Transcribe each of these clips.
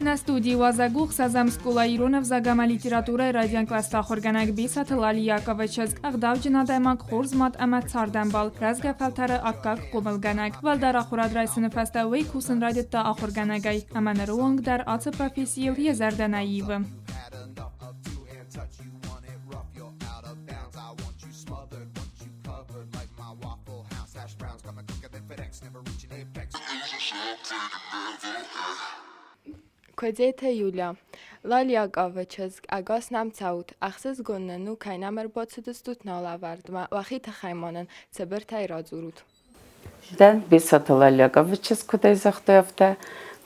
Нӕ студийы уазӕг у ӕхсӕзӕм скъола ирон ӕвзаг ӕмӕ литературӕйы райдиан кълӕсты ахуыргӕнӕг Бесаты Лали Яковы чызг, ӕгъдауджын адӕймаг, хорз мад ӕмӕ цардӕмбал, рӕзгӕ фӕлтӕры аккаг хъомылгӕнӕг. Уӕлдӕр ахуырад райсыны фӕстӕ уый кусын райдыдта ахуыргӕнӕгӕй, ӕмӕ ныры онг дӕр ацы профессийыл йӕ зӕрдӕ нӕ ивы. Куыдзеты Юля. Лалиагавы чызг, ӕгас нӕм цӕут, ӕхсызгон нын у, кӕй нӕм ӕрбацыдыстут нӕ лӕвӕрдмӕ, уӕхи тыххӕй ма нын цыбыртӕй радзурут. Дӕн Бесаты Лалиаговы чызг куыдӕй загътой, афтӕ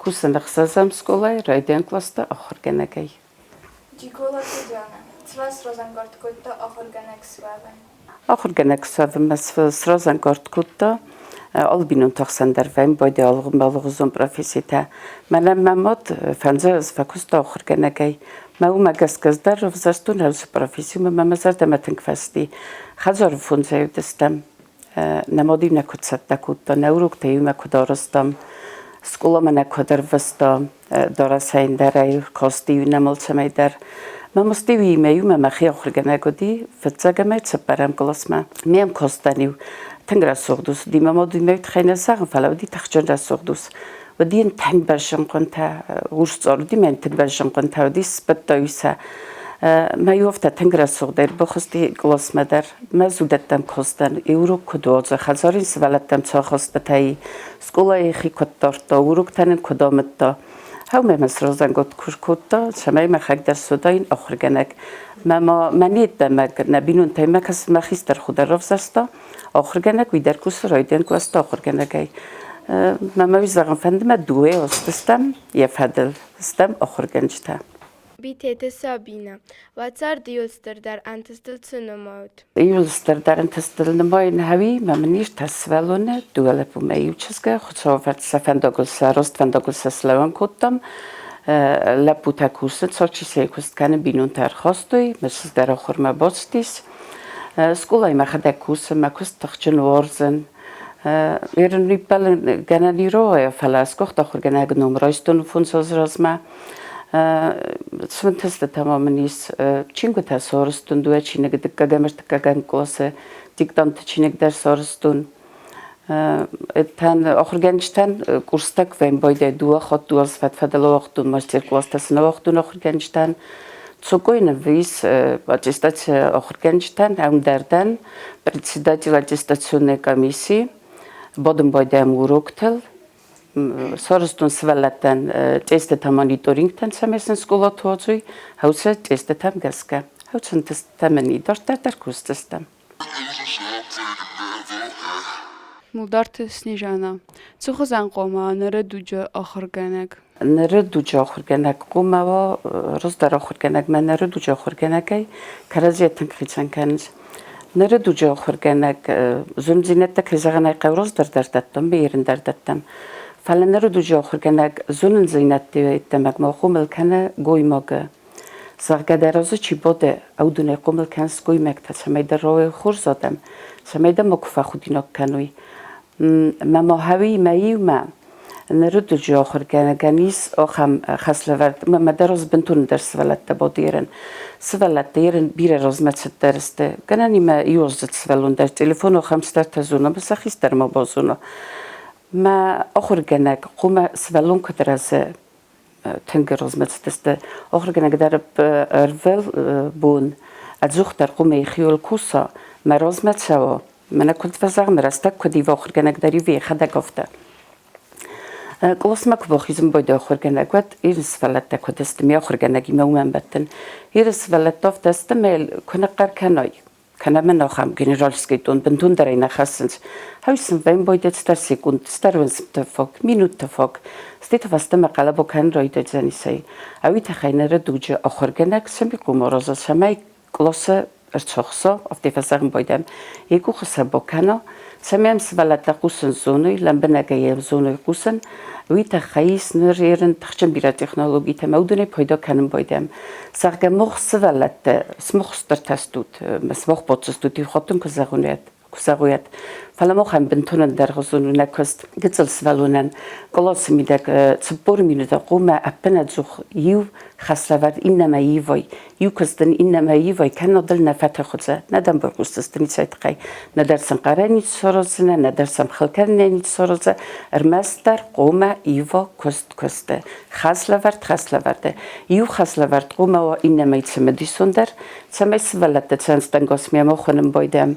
кусын ӕхсӕзӕм скъолайы райдиан кълӕсты ахуыргӕнӕгӕй. Джиголаты Дианӕ. Цы вас сразӕнгард кодта ахуыргӕнӕг суӕвын? Ахуыргӕнӕг суӕвынмӕ сразӕнгард кодта алы бинонты ӕхсӕн дӕр вӕййы бады алыгъуызон професситӕ. Мӕнӕн мӕ мад фӕндзай аз фӕкуыста ахуыргӕнӕгӕй. Мӕ уымӕ гӕсгӕ ӕз дӕр ӕвзӕрстон уыцы професси, ӕмӕ мӕ зӕрдӕмӕ тынг фӕцыди. Хӕдзары фондзӕй уыдыстӕм. Нӕ мад-иу нӕ куыд цӕттӕ кодта, нӕ уроктӕ-иу мӕ куыд арӕзтам, скъоламӕ нӕ куыд ӕрвыста, дарӕсӕй ӕндӕрӕй, касти-иу нӕм алцӕмӕй дӕр. Мӕ мастиу имӕ-иу мӕ мӕхи ахуыргӕнӕг уыди фыццаг ӕмӕ цыппӕрӕм къласмӕ. Ме мкастӕн-иу тынг рӕсугъд ус уыди. Мӕ мад уымӕй тыххӕй нӕ зӕгъын, фӕлӕ уыди тыхджын рӕсугъд ус. Уыди йын тынг бӕзджын хъуынтӕ, урсцъар уыди, мӕ йын тынг бӕзджын хъуынтӕ уыди, сбыдта-иу сӕ. Мӕ иу афтӕ тынг рӕсугъдӕй ӕрбахызти къласмӕ дӕр. Мӕ зудӕттӕм кастӕн, урок куыд уадзы, хӕдзары сывӕллӕттӕм цы ахастытӕ и, скъолайы хи куыд дардта, уроктӕ нын куыд амыдта. Хӕумӕ мӕ сразӕнгард куы кодта, цӕмӕй мӕхӕг дӕр суыдаин ахуыргӕнӕг. Мӕ ма мӕ йеддӕмӕ нӕ бинонтӕй мӕ мӕ хистӕр хо дӕр равзӕрста ахуыргӕнӕг, уый дӕр кусы райдиан кълӕсты ахуыргӕнӕгӕй. Мӕ мӕ уый зӕгъын фӕнды, мӕ дыууӕ стӕм йӕ фӕдыл, стӕм ахуыргӕнджытӕ. Битеты Сабинӕ. Уӕ цард иу стырдӕр ӕнтыстыл цы нымайут? Иу стырдӕр ӕнтыстыл нымайын хъӕуы, мӕ мын ис сывӕллоны, дыууӕ лӕппумӕ иу чызгы. Хуыцауы фӕрцы сӕ фӕндагыл сӕ раст фӕндагыл сӕ слӕууын кодтам. Лӕппутӕ кусынц, алчи сӕ куыст кӕны, бинонтӕ ӕрхастой, мӕ чызг дӕр ахуырмӕ бацыдис. Скъолайы мӕхӕдӕг кусын, мӕ куыст тыхджын уарзын. Ерын ниппӕлын гӕнӕн ироа, фӕлӕ сгуыхт ахуыргӕнӕг ном райстон фондз азы размӕ. Цмынтыстытӕ ма мын ис чингуытӕ сарӕзтон, дыууӕ чиныгы дыккаг ӕмӕ ӕртыккӕгӕм къласы диктанты чиныг дӕр сарӕзтон. Тӕн ахуыргӕнджытӕн курстӕ куы байдайы дыууӕ хатт дыууӕ фӕд-фӕдыл ауагътон мастер-класстӕ сын ауагътон ахуыргӕнджытӕн. Цокойы ныв ис аттестация ахуыргӕнджытӕн, ӕмдӕр дӕн председатель аттестационной комиссии, бадын байдайӕм уроктыл, сарӕзтон сывӕллӕттӕн тестытӕ мониторингтӕн, цӕмӕй сын скъолаты уадзой, хӕуцӕ тестытӕм гӕсгӕ. Хӕуцӕн тестытӕ мын дарддӕр дӕр кусдзыстӕм. Мулдарты Снежана. Цы хуызӕн хъуамӕ ныры дуджы ахуыргӕнӕг? Ныры дуджы ахуыргӕнӕг хъуамӕ уа раздӕр ахуыргӕнӕгмӕ ныры дуджы ахуыргӕнӕгӕй кӕрӕдзийӕ тынг хицӕн кӕнынц. Ныры дуджы ахуыргӕнӕг зонддзинӕдтӕ, кӕй зӕгъын ӕй хъӕуы, раздӕр дӕр дӕттӕм, бирын дӕр дӕттӕм. Фӕлӕ ныры дуджы ахуыргӕнӕг зонындзинӕдты йеддӕмӕ ма хъомыл кӕны гоймагы. Зӕгъгӕ дӕ разы чи бады, уыдонӕй хъомыл кӕнынц гоймӕгтӕ, цӕмӕй дӕ рауайой хорз адӕм, цӕмӕй дӕ макуы фӕхудинаг кӕной. Мӕ ма хъӕуы мӕ иумӕ ныры дуджы ахуыргӕнӕгӕн ис ахӕм хӕслӕвӕрд, мӕ дӕ раз бынтондӕр сывӕллӕттӕ бады ерын. Сывӕллӕттӕ ерын бирӕ размӕ цыддӕр сты. Гӕнӕн имӕ иуаздзыд сывӕллон дӕр телефон ахӕм цыдӕртӕ зона, ӕмӕ сӕ хистӕрмӕ базона. Мӕ ахуыргӕнӕг хъуамӕ сывӕллон куыд рӕзы, тынг размӕцыдысты. Ахуыргӕнӕг дӕр ӕрвылбон ӕдзухдӕр хъуамӕ йӕхиуыл куса, мӕ размӕ цӕуа. Мӕнӕ куыд фӕзӕгъын, рӕстӕг куыд ива, ахуыргӕнӕг дӕр ивы йӕхӕдӕг афтӕ. Къласмӕ куы бахизын байдайы ахуыргӕнӕг, уӕд иры сывӕллӕттӕ куыд сты, ме ахуыргӕнӕгимӕ уымӕн бӕттын. Иры сывӕллӕттӕ афтӕ сты, мӕ куы ныхъхъӕр кӕной, кӕнӕ мын ахӕм генеральский дон бынтондӕрӕй нӕ хӕссынц. Хӕссын вӕмбойдӕ цыдӕр секунд, цыдӕр уынцмты фаг, минутты фаг. Стӕй та фӕстӕмӕ хъӕлӕбо кӕнын райдайдзӕнисӕй. Ӕви тыххӕй ныры дуджы ахуыргӕнӕг цӕмӕй хъуамӕ цӕмӕй къласы ӕрцахса, афтӕ фӕзӕгъын байдайӕм, йӕ къухы сӕ бакӕна, цӕмӕй йӕм сывӕллӕттӕ хъусын зоной, лӕмбынӕгӕй йӕм зоной хъусын, уый тыххӕй ис ныр ерын тыхджын бирӕ технологитӕ ӕмӕ уыдонӕй пайда кӕнын байдайӕм. Зӕгъгӕ, мах сывӕллӕттӕ, сымах стыртӕ стут, сымах бацыстут, иу хатт уын куы зӕгъон, уӕд куы зӕгъуӕт. Фӕлӕ махӕн бынтон ӕндӕргъуызон у нӕ куыст. Гыццыл сывӕллонӕн къласы мидӕг 40 минуты хъуамӕ ӕппынӕдзух иу хӕслӕвӕрд иннӕмӕ ивой, иу куыст дын иннӕмӕ ивой, кӕннод ыл нӕ фӕтӕхудзӕ, нӕ дӕм байхъусдзысты ницӕй тыххӕй. Нӕдӕр сын хъӕрӕй ницы сараздзынӕ, нӕдӕр сӕм хыл кӕнынӕй ницы сараздзӕ, ӕрмӕстдӕр хъуамӕ ива куыст куысты. Хӕслӕвӕрд хӕслӕвӕрды. Иу хӕслӕвӕрд хъуамӕ уа иннӕмӕй цымыдисондӕр, цӕмӕй сывӕллӕтты цӕстӕнгасмӕ ма хуынын байдӕм.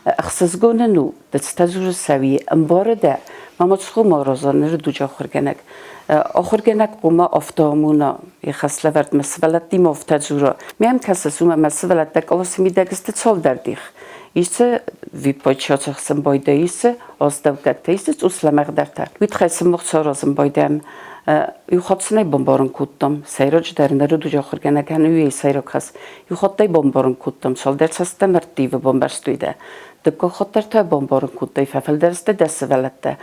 Ӕхсызгон ын у, ды цытӕ дзурыс ӕви ӕмбары дӕ? Мама цхъума араза ныры дуджы ахуыргӕнӕг. Ахуыргӕнӕг хъуамӕ афтӕ амона йӕ хӕслӕвӕрдмӕ, сывӕллӕттимӕ афтӕ дзура. Мӕм кӕсыс, уымӕ мӕ сывӕллӕттӕ къласы мидӕг сты цалдӕр дих. Исцы виппайд сын байдӕ, исцы астӕуккӕгтӕ, исцы цъус лӕмӕгъдӕртӕ. Уый тыххӕй сын мах саразын байдӕм. Иу хатт сын ӕй бамбарын кодтам, сӕйраджыдӕр ныры дуджы ахуыргӕнӕгӕн уый сӕйраг хӕс. Иу хатт ӕй бамбарын кодтам, цалдӕр цӕстӕм ӕрттивы бамбӕрстой дӕ. Дыккаг хатт дӕр та бамбарын кодтой, фӕфылдӕр сты дӕ сывӕллӕттӕ.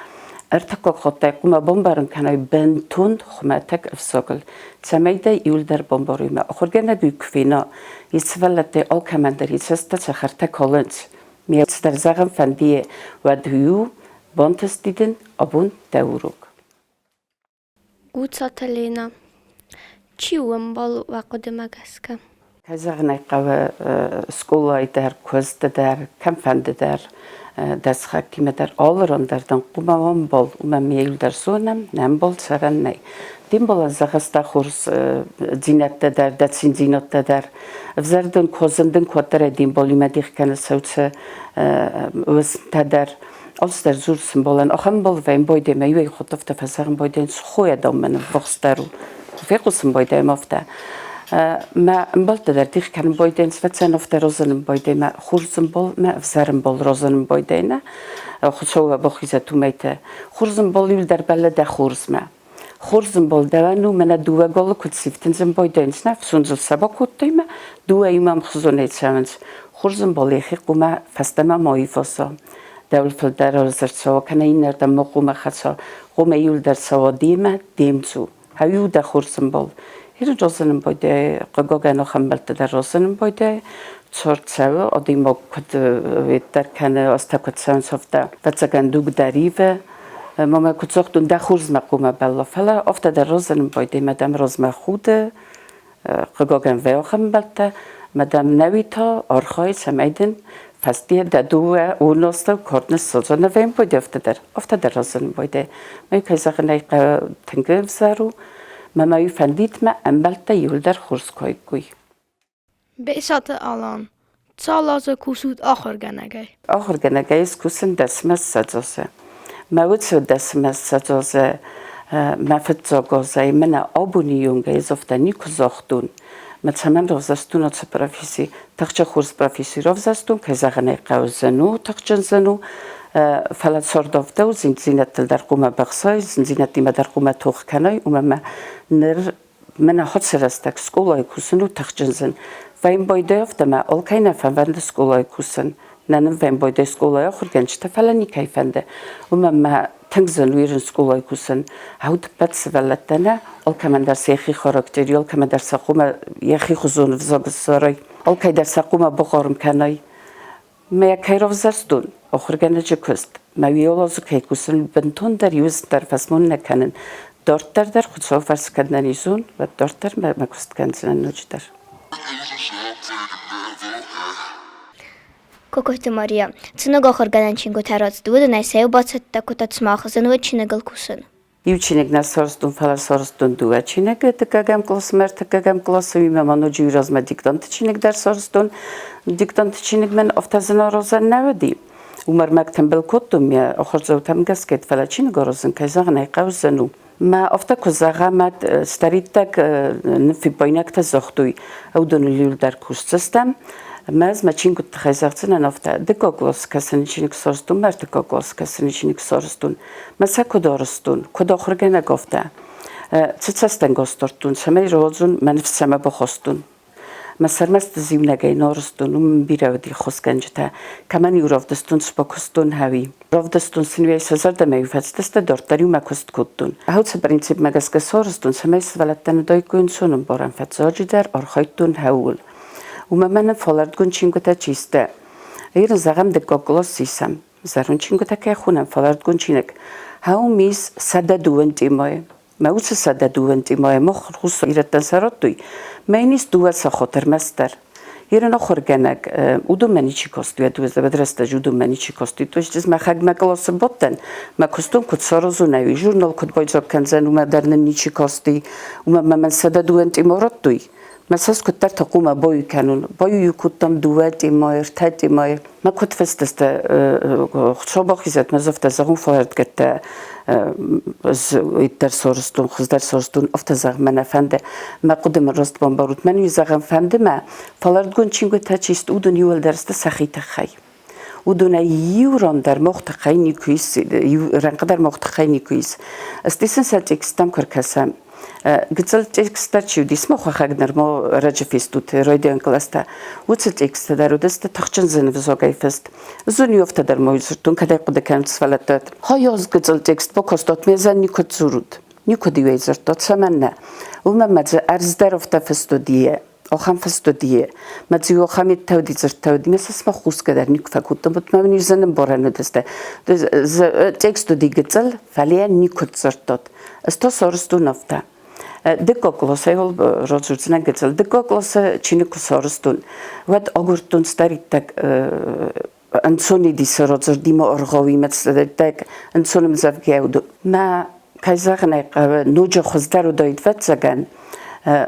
Ӕртыккаг хатт ӕй хъуамӕ бамбарын кӕной бынтон хуымӕтӕг ӕвзагыл, цӕмӕй дӕ иуылдӕр бамбарой. Мӕ ахуыргӕнӕг уый куы фена, йӕ сывӕллӕттӕй алкӕмӕн дӕр йӕ цӕстытӕ цӕхӕртӕ калынц. Ме цыдӕр зӕгъын фӕндийы, уӕд иу бантысти дын абон дӕ урок. Гуцаты Ленӕ. Чи у ӕмбал уӕ хъуыдымӕ гӕсгӕ? Кӕй зӕгъын ӕй хъӕуы, скъолайы дӕр, куысты дӕр, кӕмфӕнды дӕр, дӕ сыхӕгтимӕ дӕр алы ран дӕр дын хъуамӕ уа ӕмбал. Уымӕн ме иу дӕр зонӕм, нӕ ӕмбал цӕрӕн нӕй. Де мбалӕн зӕгъыс дӕ хорздзинӕдтӕ дӕр, дӕ циндзинӕдтӕ дӕр. Ӕвзӕр дын куы зын дын куыддӕрӕй де мбалимӕ дих кӕныс уыцы уысмтӕ дӕр. Алцыдӕр дзуры цы мбалӕн, ахӕм ӕмбал вӕййын байдайӕм, иуӕй хуыддӕфтӕ фӕзӕгъын байдайын, цы хойӕ дам мӕ ныввахсдӕр у. Фехъусын байдайӕм афтӕ. Мӕ ӕмбӕлттӕ дӕр дих кӕнын байдайынц, фӕцӕн афтӕ розынын байдайы, мӕ хорз ӕмбал, мӕ ӕвзӕр ӕмбал розынын байдайы, нӕ? Хуыцау бахизӕд уымӕйты. Хорз ӕмбал иуылдӕр бӕллы дӕ хорзмӕ. Хорз ӕмбал дӕуӕн у, мӕнӕ дыууӕ галы куыд сифтындзын байдайынц, нӕ фсондзыл сӕ бакодтой мӕ дыууӕ иумӕ ӕмхуызонӕй цӕуынц. Хорз ӕмбал йӕхи хъуамӕ фӕстӕмӕ ма иваза. Дӕуыл фылдӕр ӕрцӕуа кӕнӕ иннӕрдӕм ма хъуамӕ хӕца, хъуамӕ иуылдӕр цӕуа демӕ, де мдзу. Хӕуиу дӕ хорз ӕмбал. Иры розынын байдайы, хъыгагӕн ӕмбӕлттӕ дӕр розынын байдайы. Цард цӕуы, адӕймаг куыд уӕддӕр кӕны, азтӕ куыд цӕуынц, афтӕ. Ӕвӕццӕгӕн, дуг дӕр ивы. Мамӕ куыд загътон, дӕ хорзмӕ хъуамӕ бӕлла, фӕлӕ афтӕ дӕр розынын байдайы, мадам розмӕ худы, хъыгагӕн вӕййы ӕмбӕлттӕ, мадам нӕуи та архайы, цӕмӕй дын фӕстийӕ дӕ дыууӕ уынастыл кард ныссадза. Нӕ вӕййын байдайы афтӕ дӕр, афтӕ дӕр розынын байдайы. Мӕ кӕй зӕгъын ӕй хъӕуы, тынг ӕвзӕр у. Мӕ ма-иу фӕндид мӕ ӕмбӕлттӕ иуылдӕр хорз куы уаиккой. Бесаты Алан, цал азы кусут ахуыргӕнӕгӕй? Ахуыргӕнӕгӕй скусын 20 азы. Мӕ уыцы 20 азы мӕ фыццаг азӕй мӕнӕ абоны онг ӕз афтӕ никуы загътон. Мӕ цӕмӕн равзӕрстон ацы професси? Тыхджын хорз професси равзӕрстон, кӕй зӕгъын ӕй хъӕуы, зын у, тыхджын зын у. Фӕлӕ цард афтӕ у, зындзинӕдтыл дӕр хъуамӕ быхсай, зындзинӕдтимӕ дӕр хъуамӕ тох кӕнай, уымӕн ӕмӕ ныр Мӕнӕ хуыцы рӕстӕг скъолайы кусын у тыхджын зын. Вӕйнбойдӕй афтӕ мӕ алкӕй нӕ фӕфӕнды скъолайы кусын. Нӕ нын Вӕйнбойдӕй скъолайы ахуыргӕнджытӕ, фӕлӕ никӕй фӕнды. Уымӕн мӕ тынг зын у ирон скъолайы кусын. Ӕудӕппӕт сывӕллӕттӕ нӕ, алкӕмӕн дӕр сӕ йӕхи характер, алкӕмӕн дӕр сӕ хъуамӕ йӕхи хуызон ӕвзаг ссарай, алкӕй дӕр сӕ хъуамӕ бахъарм кӕнай. Мӕ кӕй равзӕрстон, ахуыргӕнӕджы куыст, мӕ уӕлазы кӕй кусын, бынтондӕр иуыздӕр фӕсмон нӕ кӕнын. Дарддӕр дӕр Хуыцауы фӕрцы кӕд нӕ низон, уӕд дарддӕр мӕ куыст кӕндзынӕн ноджыдӕр. Кокойты Мария. Цы ног ахуыргӕнӕн чингуытӕ рацыд, уыдонӕй сӕ иу бацӕттӕ кодта сымах зын уыд чиныгыл кусын. Иу чиныг нӕ сарӕзтон, фӕлӕ сарӕзтон дыууӕ чиныгы дыккӕгӕм къласмӕ, ӕртыккӕгӕм къласы, уыимӕ ма ноджы иу размӕ диктанты чиныг дӕр сарӕзтон. Диктанты чиныг мӕн афтӕ зын аразӕн нӕ уыди. Уым ӕрмӕг тымбыл кодтон мӕ ахуырдзаутӕм гӕсгӕ, фӕлӕ чиныг аразын, кӕй зӕгъын ӕй хъӕуы, зын у. Мӕ афтӕ куы зӕгъӕм, цыдӕриддӕр ныффиппаинӕгтӕ загътой, уыдоныл иуылдӕр кусдзыстӕм. Мӕ ӕз мӕ чингуыты тыххӕй зӕгъдзынӕн афтӕ: дыккаг къласы кӕсыны чиныг сарӕзтон, мӕ ӕртыккаг къласы кӕсыны чиныг сарӕзтон. Мӕ сӕ куыд арӕзтон, куыд ахуыргӕнӕг, афтӕ. Цы цӕстӕнгас дардтон, цӕмӕй рауадзон, мӕ ныфс цӕмӕ бахастон. Мӕ сӕрмӕ иунӕгӕй норстон, уым бирӕ уыди хосгӕнджытӕ. Кӕмӕн-иу равдыстон, бакуыстон хӕуи. Равдыстон сын сӕ зӕрдӕмӕ-иу фӕцыдысты, дарддӕр-иу мӕ куыст кодтон. Уыцы принципмӕ гӕсгӕ сарӕзтон, цӕмӕй сывӕллӕттӕн уыдаиккой ӕнцонӕмбарӕн фӕццаджыдӕр архайдтон хӕуыл. Уымӕ мӕнӕн фӕлӕрдгонд чингуытӕ чи сты. Ирын зӕгъӕм, дыккаг кълас сисӕм. Зӕронд чингуытӕ кӕй хонӕм, фӕлӕрдгонд чиныг. Хӕуым ис 102 темӕйы. Мӕ уыцы 102 темӕйы мах рус ирӕттӕн сӕ радтой. Мӕ йын ис дыууӕ сахат ӕрмӕстдӕр. Ирон ахуыргӕнӕг уыдонмӕ ничи касти, уӕд рӕстӕджы уыдонмӕ ничи касти. То есть ӕз мӕхӕг мӕ къласы бадтӕн, мӕ куыстон куыд саразон, ӕви журнал куыд байдзаг кӕндзӕн, уымӕ дӕр нын ничи касти. Уымӕ мӕ 102 тъима радтой. Мӕ цӕст куыддӕрты хъумӕ бою кӕнун. Бою кодтам дыууӕ тъимайы, ӕртӕ тъимайы. Мӕ куыд фӕстӕстӕ Хуыцау бахизӕд, мӕ зӕфтӕ зӕгъун фӕлӕрдгӕдтӕ ӕз дӕр сорстон, хуыздӕр сорстон, афтӕ зӕгъ мӕ нӕ фӕнды. Мӕ хъуыды мын раст бамбарут. Мӕн уый зӕгъын фӕнды мӕ, фӕлӕрдгонд чингуытӕ чи сты, уыдон иуылдӕр сты сӕхи тыххӕй. Уыдонӕй иу ран дӕр мах тыххӕй никуы ис, иу рӕнхъ дӕр мах тыххӕй никуы ис. Стӕй сын сӕ тексттӕм куы ркӕсӕм, гыццыл тексттӕ чи уыдис, махуахӕг нырма раджы фестут райдиан кълӕстӕ, уыцы тексттӕ дӕр уыдысты тыхджын зынвзагӕй фыст. Зуниофтӕ дӕр ма дзырдтон, кӕдӕй хъуыды кӕнут сывӕллӕттӕ. Хайоз гыццыл текст бакастат, ме зӕн никуы дзурут. Никуы-иу дзырдтат, цӕмӕннӕ? Уымӕн ма дзы ӕрдз дӕр афтӕ фыст уыди. Ахӕм фыст уыди. Мӕ дзы ахӕм еттӕуди дзырдтӕуди, ме сӕ хъусгӕ дӕр никуы фӕкодтон, мӕ мын зын ӕмбарӕн уыдысты. Текст уыди гыццыл, фӕлӕ йӕ никуы дзырдтат. Ӕз та сарӕзтон афтӕ. Дыккаг къласӕй ол радзурдзынӕн гыццыл. Дыккаг къласы чиныг куы сарӕзтон, уӕд агуырдтон цыдӕриддӕг ӕнцон иди радзырдимӕ аргъауимӕ цыдӕриддӕг ӕнцон ӕмдзӕвгӕ уыд. Мӕ кӕй зӕгъын ӕй хъӕуы, ноджы хуыздӕр уыдаид ӕвӕццӕгӕн,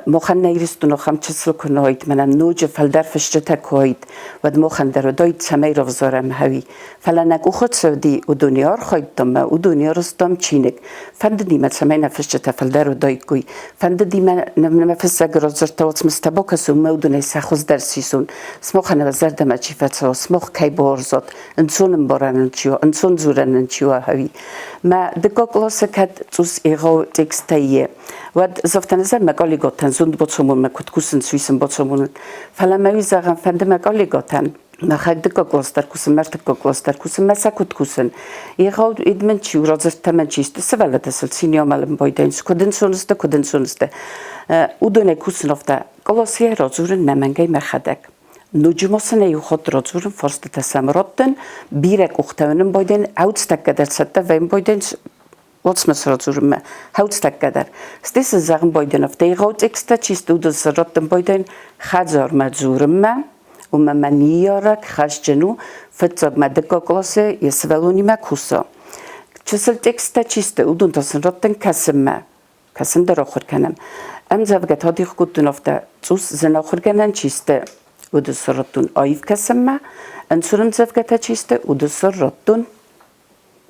махӕн нӕ Ирыстон ахӕм чысыл куы нӕ уаид, мӕнӕн ноджы фылдӕр фысджытӕ куы уаид, уӕд махӕн дӕр уыдаид, цӕмӕй равзарӕм хӕуи. Фӕлӕ нӕ къухы цы уыди, уыдони архайдтам мӕ уыдони арӕзтам чиныг. Фӕндыди мӕ, цӕмӕй нӕ фысджытӕ фылдӕр уыдаиккой. Фӕндыди мӕ, нӕ фыссӕг радзырдта уацмыстӕ бакӕсон мӕ уыдонӕй сӕ хуыздӕр сисон. Сымахӕн уӕ зӕрдӕмӕ чи фӕцӕуа, сымах кӕй бауарзат, ӕнцон ӕмбарӕн ын чи уа, ӕнцон дзурӕн ын чи уа, хӕуи. Мӕ дыккаг къласы кӕд цъус егъау тексттӕ и, уӕд зӕгътӕн мӕ коллеготӕн зунд бацамонмӕ куыд кусынц, уый сын бацамонын. Фӕлӕ мӕ уый зӕгъын фӕнды мӕ коллеготӕн, мӕхӕг дыккаг кълас дӕр кусын, мӕ ӕртыккаг кълас дӕр кусын, мӕ сӕ куыд кусын. Егъау мын чи у, радзырдта мӕн чи сты, сывӕллӕттӕ сыл цин амӕлын байдайынц, куыд ӕнцон сты, куыд ӕнцон сты. Уыдонӕй кусын афтӕ. Къласӕй радзурын нӕмӕнгӕй мӕхӕдӕг. Ноджы ма сын ӕй иу хатт радзурын, фарстытӕ сӕм раттын, бирӕ къухтӕ уынын байдайын, ӕвдстӕггӕ дӕр цӕттӕ вӕййын байдайын уацмыс радзурынмӕ, ӕвдстӕггӕ дӕр. Стӕй сын зӕгъын байдайын, афтӕ егъау тексттӕ чи сты, уыдон сын раттын байдайын хӕдзармӕ дзурынмӕ, уымӕ мӕ ныййарӕг хӕсджын у, фыццаг мӕ дыккаг къласы йӕ сывӕллонимӕ куса. Чысыл тексттӕ чи сты, уыдон та сын раттын кӕсынмӕ. Кӕсын дӕр ахуыр кӕнӕм. Ӕмдзӕвгӕтӕ адих кодтон афтӕ, цъус зын ахуыргӕнӕн чи сты, уыдон сӕ радтон аив кӕсынмӕ, ӕнцон ӕмдзӕвгӕтӕ чи сты, уыдон сӕ радтон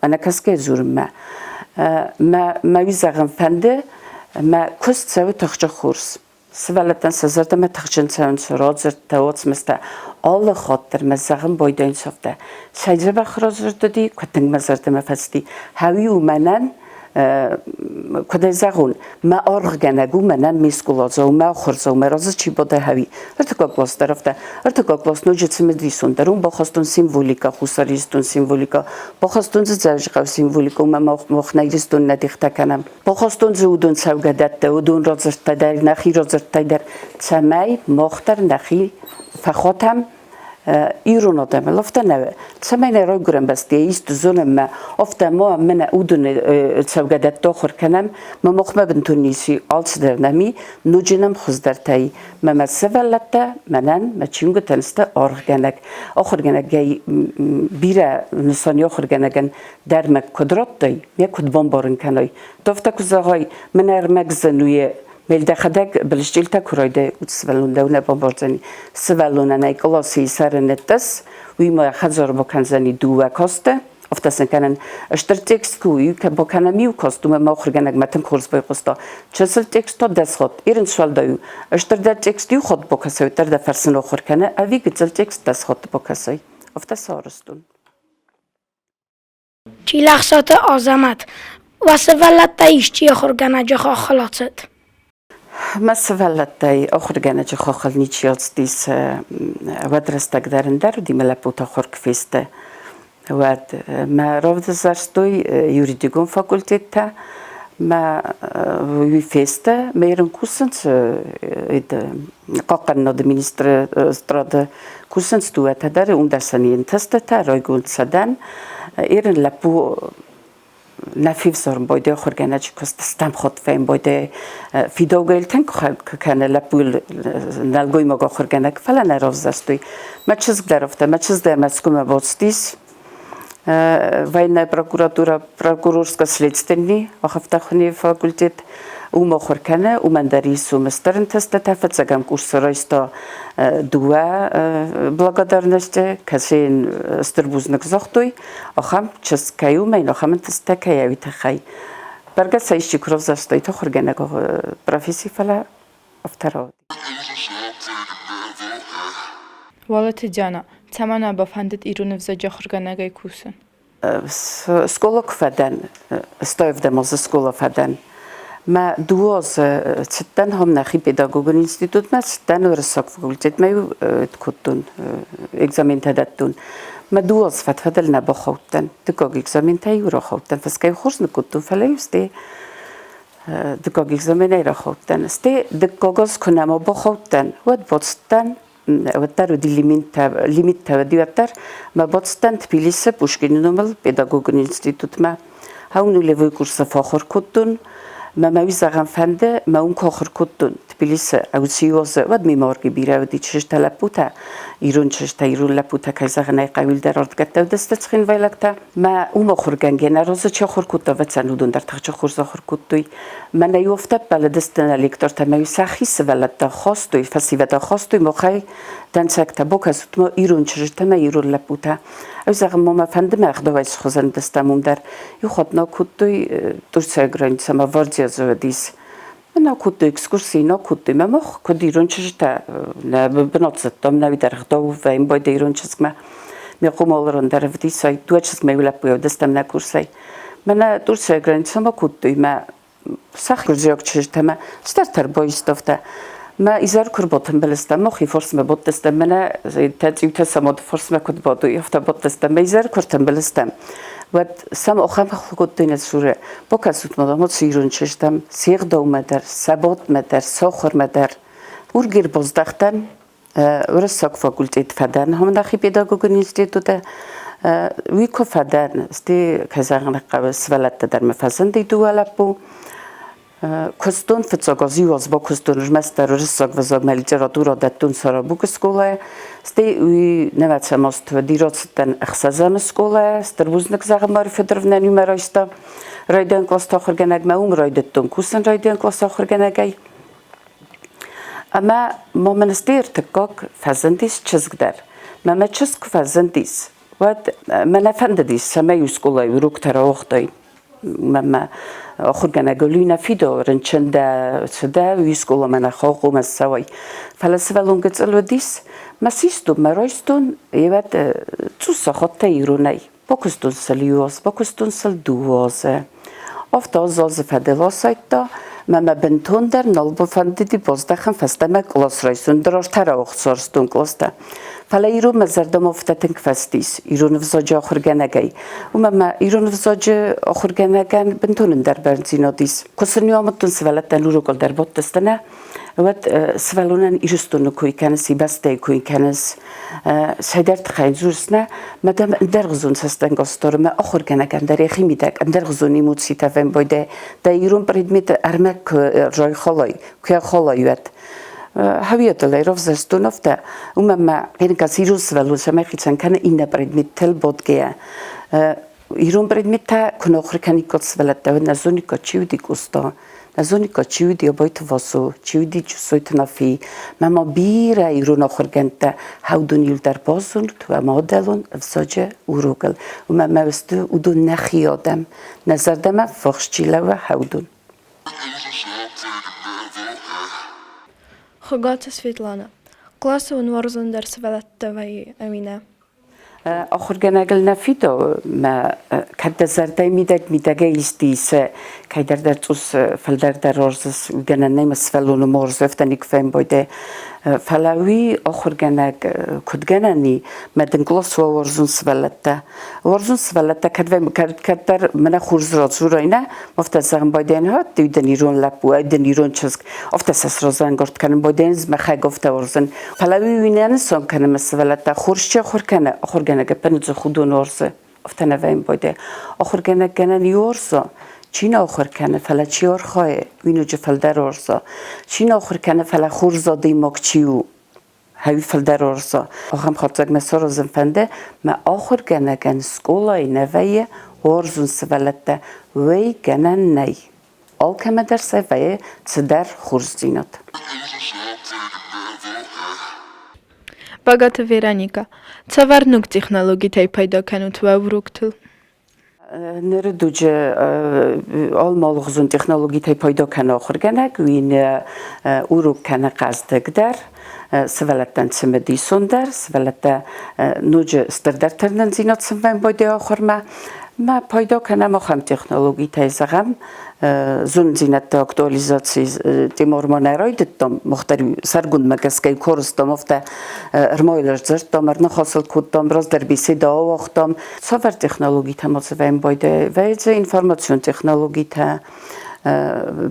ӕнӕкӕсгӕ дзурынмӕ. Мӕ мӕ уый зӕгъын фӕнды, мӕ куыст цӕуы тыхджын хорз. Сывӕллӕттӕн сӕ зӕрдӕмӕ тыхджын цӕуынц радзырдтӕ, уацмыстӕ. Алы хатт дӕр мӕ зӕгъын байдайынц афтӕ. Цӕй дзӕбӕх радзырд уыди, куыд тынг мӕ зӕрдӕмӕ фӕцыди. Хӕуи у мӕнӕн куыдӕй зӕгъон, мӕ аргъгӕнӕг у мӕнӕн ме скъоладзау, мӕ ахуырдзау, мӕ разы чи бада хӕуи. Ӕртыккаг класс дӕр афтӕ. Ӕртыккаг класс ноджы цымыдисондӕр. Уым бахастон символикӕ, Хуссар Ирыстон символикӕ. Бахастон дзы Дзӕуджыхъӕу символикӕ, уымӕ мах нӕ Ирыстон нӕ дихтӕ кӕнӕм. Бахастон дзы уыдон цӕугӕдӕттӕ, уыдон радзырдтӕ дӕр, нӕхи радзырдтӕ дӕр, цӕмӕй мах дӕр нӕхи фӕхатӕм. Ирон адӕмыл афтӕ нӕ, цӕмӕй нӕ райгуырӕн бӕстӕйы исты зонӕм мӕ, афтӕ ма мӕнӕ уыдоны цӕугӕдӕттӕ ахуыр кӕнӕм, мӕ махмӕ бынтон ницы алцыдӕр нӕм и, ноджы нӕм хуыздӕртӕ и. Мӕ мӕ сывӕллӕттӕ мӕнӕн мӕ чингуытӕн сты аргъгӕнӕг. Ахуыргӕнӕгӕй бирӕ нысани ахуыргӕнӕгӕн дӕр мӕ куыд радтой, ме куыд бамбарын кӕной. То афтӕ куы зӕгъай, мӕн ӕрмӕг зын у Мел дӕхӕдӕг былысчъилтӕ куы райдай, уыд сывӕллон дӕу нӕ бамбардзӕни. Сывӕллонӕн ӕй къласы сӕры ныттъыс, уый ма хӕдзары бакӕндзӕни дыууӕ касты. Афтӕ сын кӕнын стыр текст куы у, бакӕнӕм иу каст, уымӕ мӕ ахуыргӕнӕгмӕ тынг хорз байхъуыста. Чысыл текст та дӕс хатт. Ирын суӕлдай у. Стырдӕр текст иу хатт бакӕсай, уӕддӕр дӕ фӕрсын ахуыр кӕны, ӕви гыццыл текст дӕс хатты бакӕсай. Афтӕ сарӕзтон. Чилӕхсаты Азӕмӕт, уӕ сывӕллӕттӕй исчи ахуыргӕнӕджы хаххыл ацыд? Мӕ сывӕллӕттӕй ахуыргӕнӕджы хаххыл ничи ацыдис. Уӕд рӕстӕг дӕр ӕндӕр уыди, мӕ лӕппутӕ ахуыр куы фесты, уӕд мӕ равзӕрстой юридикон факультеттӕ. Мӕ уый фесты, мӕ ирын кусынц хъахъхъӕнынады министрады кусынц дыууӕтӕ дӕр, уым дӕр сӕ не нтыстытӕ, райгонд сӕ дӕн. Ирын лӕппу нӕ февзӕрын байдайы ахуыргӕнӕджы куыст, стӕм хатт фӕйын байдайы фидаугӕйыл тынг кӕны лӕппуйыл нӕлгоймаг ахуыргӕнӕг, фӕлӕ нӕ равзӕрстой. Мӕ чызг дӕр афтӕ, мӕ чызг дӕр Мӕскуымӕ бацыдис. Военная прокуратура, прокурорско-следственный ахӕфтӕхуыны факультет уым ахуыр кӕны, уымӕн дӕр ис уым стыр ӕнтыстытӕ. Фыццӕгӕм курсы райста дыууӕ благодарности, кӕцы йын стыр бузныг загътой, ахӕм чызг кӕй у, мӕ йын ахӕм ӕнтыстытӕ кӕй уый тыххӕй. Бӕргӕ сӕ исчи куы равзӕрстой ахуыргӕнӕг професси, фӕлӕ афтӕ рауад. Уалыты Диана, цӕмӕн уӕ бафӕндыд ирон ӕвзаджы ахуыргӕнӕгӕй кусын? Скъола куы фӕдӕн, ӕстӕвдӕм азы скъола фӕдӕн, мӕ дыууӕ азы цыдтӕн хом нӕхи педагогон институтмӕ, цыдтӕн уырыссаг факультетмӕ кодтон, экзаментӕ дӕттон. Мӕ дыууӕ азы фӕд-фӕдыл нӕ бахаудтӕн. Дыккаг экзаментӕ-иу рахаудтӕн, фӕсгӕ хорз ныккодтон, фӕлӕ-иу стӕй дыккаг экзаменӕй рахаудтӕн. Стӕй дыккаг аз куы нӕма бахаудтӕн, уӕд бацыдтӕн уӕддӕр уыди лимиттӕ уыди уӕддӕр. Мӕ бацыдтӕн Тбилисы Пушкины номыл педагогон институтмӕ. Ау нулевой курсы фӕахуыр кодтон. Мӕ мӕ уый зӕгъын фӕнды, мӕ уым куы ахуыр кодтон Тбилисы ӕуциозы, уӕд меморги бирӕ уыди чызджытӕ лӕппутӕ, ирон чызджытӕ, ирон лӕппутӕ, кӕй зӕгъын ӕй хъӕуы, дӕр ардгӕттӕ уыдысты цхинвайлӕгтӕ. Мӕ уым ахуыргӕнгӕ нӕ розы чи ахуыр кодта, ӕвӕццӕн уыдон дӕр тыхджын хорз ахуыр кодтой. Мӕнӕ иу афтӕ ӕппӕлыдысты нӕ лектортӕ, мӕ-иу сӕхи сывӕллӕттӕ хастой, фӕсивӕдӕн хастой махӕй дӕнцӕгтӕ, бакӕсут ма ирон чызджытӕ мӕ ирон лӕппутӕ. Ӕз зӕгъын, ма мӕ фӕнды мӕ ӕгъдауӕй схуызӕн дыстӕм уым дӕр. Иу хатт нӕ кодтой Турцийы границӕмӕ Вардиазы уыдис. Нӕ кодтой экскурси, нӕ кодтой. Мӕ мах куыд ирон чызджытӕ нӕ бынат зыдтам, нӕ уый дӕр ӕгъдау вӕййын байдайы ирон чызгмӕ. Ме къумалырон дӕр ӕвдисай, дыууӕ чызгмӕ иу лӕппуйӕ уыдыстӕм нӕ курсӕй. Мӕнӕ Турцийы границӕмӕ кодтой мӕ сӕхи гуырдзиаг чызджытӕ мӕ цыдӕртӕ ӕрбайстӕфтӕ. Мӕ изӕр куы рбатымбыл стӕм, мӕхи фарсмӕ бадтыстӕм, мӕнӕ тӕ цъиутӕ сӕ мады фарсмӕ куыд бадой, афтӕ бадтыстӕм. Мӕ изӕр куы ртымбыл стӕм, уӕд сӕм ахӕм кодтой нӕ цуры. Бакӕсут ма, дам, цы ирон чызджытӕм, се гъдаумӕ дӕр, сӕ бадтмӕ дӕр, сӕ ахуырмӕ дӕр. Ургир баздӕхтӕн, уырыссаг факультет фӕдӕн нӕхи педагогон институты. Уый куы фӕдӕн, стӕй, кӕй зӕгъын хъӕуы, сывӕллӕттӕ дӕр мӕ фӕзынди дыууӕ лӕппу. Куыстон фыццаг аз иу аз бакуыстон ӕрмӕстдӕр уырыссаг ӕвзагмӕ литературӕ дӕттон Сарабукы скъолайы, стӕй уый нӕвӕцӕм азты уыди рацыдтӕн ӕхсӕзӕмы скъолайӕ, стыр бузныг зӕгъын Марья Федоровнӕн уымӕ райста райдиан къласты ахуыргӕнӕгмӕ, уым райдыдтон кусын райдиан къласы ахуыргӕнӕгӕй. Ӕмӕ ма мын стӕй ӕртыккаг фӕзындис чызг дӕр. Мӕ мӕ чызг куы фӕзындис, уӕд мӕ нӕ фӕндыдис, цӕмӕй-иу скъолайы уроктӕ рауагътай. Мӕ ахуыргӕнӕг Лина Фидо рынчын дӕ, цы дӕ, уый скъоламӕ нӕ хъомӕ ссӕуай. Фӕлӕ сывӕллон гыццыл уыдис, мӕ систон, мӕ райстон, евӕд цъус сахаттӕ иронӕй. Бакуыстон сыл иу аз, бакуыстон сыл дыууӕ азы. Афтӕ аз азы фӕдыл асайдта, мӕ мӕ бынтондӕр нал бафӕндыди баздӕхын фӕстӕмӕ кълас райсын, дӕр ӕртӕ рауагъд къластӕ. Фӕлӕ ирон мӕ зӕрдӕмӕ афтӕ тынг фӕцыдис ирон ӕвзаджы ахуыргӕнӕгӕй. Уымӕ мӕ ирон ӕвзаджы ахуыргӕнӕгӕн бынтон ӕндӕр бӕрндзинад ис. Куы сын амыдтон сывӕллӕттӕн урокыл дӕр бадтысты нӕ. Уӕд сывӕллонӕн Ирыстоны кой кӕныс, и бӕстӕйы кой кӕныс, цӕйдӕр тыххӕй дзурыс нӕ, мӕ дӕм ӕндӕргъуызон цӕстӕнгас дары, мӕ ахуыргӕнӕг ӕндӕр йӕхи мидӕг ӕндӕргъуызон эмоцитӕ фембойдӕ, дӕ ирон предметы ӕрмӕг куы райхалай, куы ахалай, уӕд. Хауиатыл ӕй равзӕрстон афтӕ, уымӕн мӕ фенкас ирон сывӕллон цӕмӕй хицӕн кӕны иннӕ предметтыл бодгӕйӕ. Ирон предметтӕ куы нӕ ахуыр кӕниккат сывӕллӕттӕ, уӕд нӕ зониккат, чи уыди Къоста, нӕ зониккат, чи уыди Абайты Васо, чи уыди Джусойты Нафи. Мӕ ма бирӕ ирон ахуыргӕндтӕ хӕудон-иу дӕр базонут уӕ мадӕлон ӕвзаджы урокыл. Уымӕ мӕ сты уыдон нӕхи адӕм, нӕ зӕрдӕмӕ фахс чи лӕууа хӕудон. Хуыгаты Светланӕ. Къласы уын уарзондӕр сывӕллӕттӕ вӕййы ӕви нӕ? Ахуыргӕнӕгыл нӕ фидауы, мӕ кӕд дӕ зӕрдӕйы мидӕг мидӕгӕй исты исы, кӕйдӕр дӕр цъус фылдӕр дӕр уарзыс, гӕнӕн нӕй мӕ сывӕллоны морз афтӕ никуы фембойдӕ. Фӕлӕ уый ахуыргӕнӕг куыд гӕнӕн и, мӕ дын кълас уа уарзон сывӕллӕттӕ. Уарзон сывӕллӕттӕ кӕд кӕддӕр мӕнӕ хорз радзурай нӕ, афтӕ зӕгъын байдайын, хатт дын ирон лӕппу, ай дын ирон чызг, афтӕ сӕ сразӕнгард кӕнын байдайын, мӕхӕг афтӕ уарзын. Фӕлӕ уый уый нӕ нысан кӕны мӕ сывӕллӕттӕ хорз чи ахуыр кӕны, ахуыргӕнӕг ӕппынӕдзух уыдон уарзы, афтӕ нӕ вӕййын байдайы. Ахуыргӕнӕг гӕнӕн и уарза, чи нӕ ахуыр кӕны, фӕлӕ чи архайы, уый ноджы фылдӕр уарза. Чи нӕ ахуыр кӕны, фӕлӕ хорз адӕймаг чи у, хӕуи фылдӕр уарза. Ахӕм хатдзӕгмӕ саразын фӕнды, мӕ ахуыргӕнӕгӕн скъолайы нӕ вӕййы уарзон сывӕллӕттӕ, уый гӕнӕн нӕй. Алкӕмӕ дӕр сӕ вӕййы цыдӕр хорздзинад. Багаты Вероникӕ, цавӕр ног технологитӕй пайда кӕнут уӕ уроктыл? Ныры дуджы алмалгъуызон технологитӕй пайда кӕны ахуыргӕнӕг, уый урок кӕны хъӕздыгдӕр, сывӕллӕттӕн цымыдисондӕр, сывӕллӕттӕ ноджы стырдӕр тырнындзинад сын вӕййы ахуырмӕ. Мӕ пайда кӕнӕм ахӕм технологитӕй, зӕгъӕм, зонддзинӕдты актуализаци Тимурмӕ нӕ райдыдтам, мах дӕр сӕргондмӕ гӕсгӕ корыстам, афтӕ ӕрмайыл ӕрдзырдтам, ӕрныхасыл кодтам, раздӕр беседӕ ауагътам. Цавӕр технологитӕ ма цӕвӕм байдайы? Вӕййы информацион технологитӕ,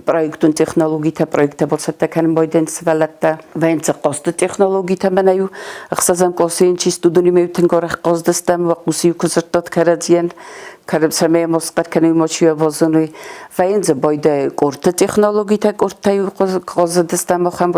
проектон технологитӕ, проекттӕ бацӕттӕ кӕнын байдайынц сывӕллӕттӕ. Вӕййынц хъазты технологитӕ, мӕнӕ-иу ӕхсӕзӕм къласы йын чи студонимӕ тынг арӕх хъаздыстӕм, уӕ хъусы-иу куы дзырдтат кӕрӕдзийӕн, цӕмӕй ма схъӕр кӕной, ма чи базоной. Вӕййынц байдайы къордты технологитӕ, къордтӕ-иу хъазыдыстӕм ахӕм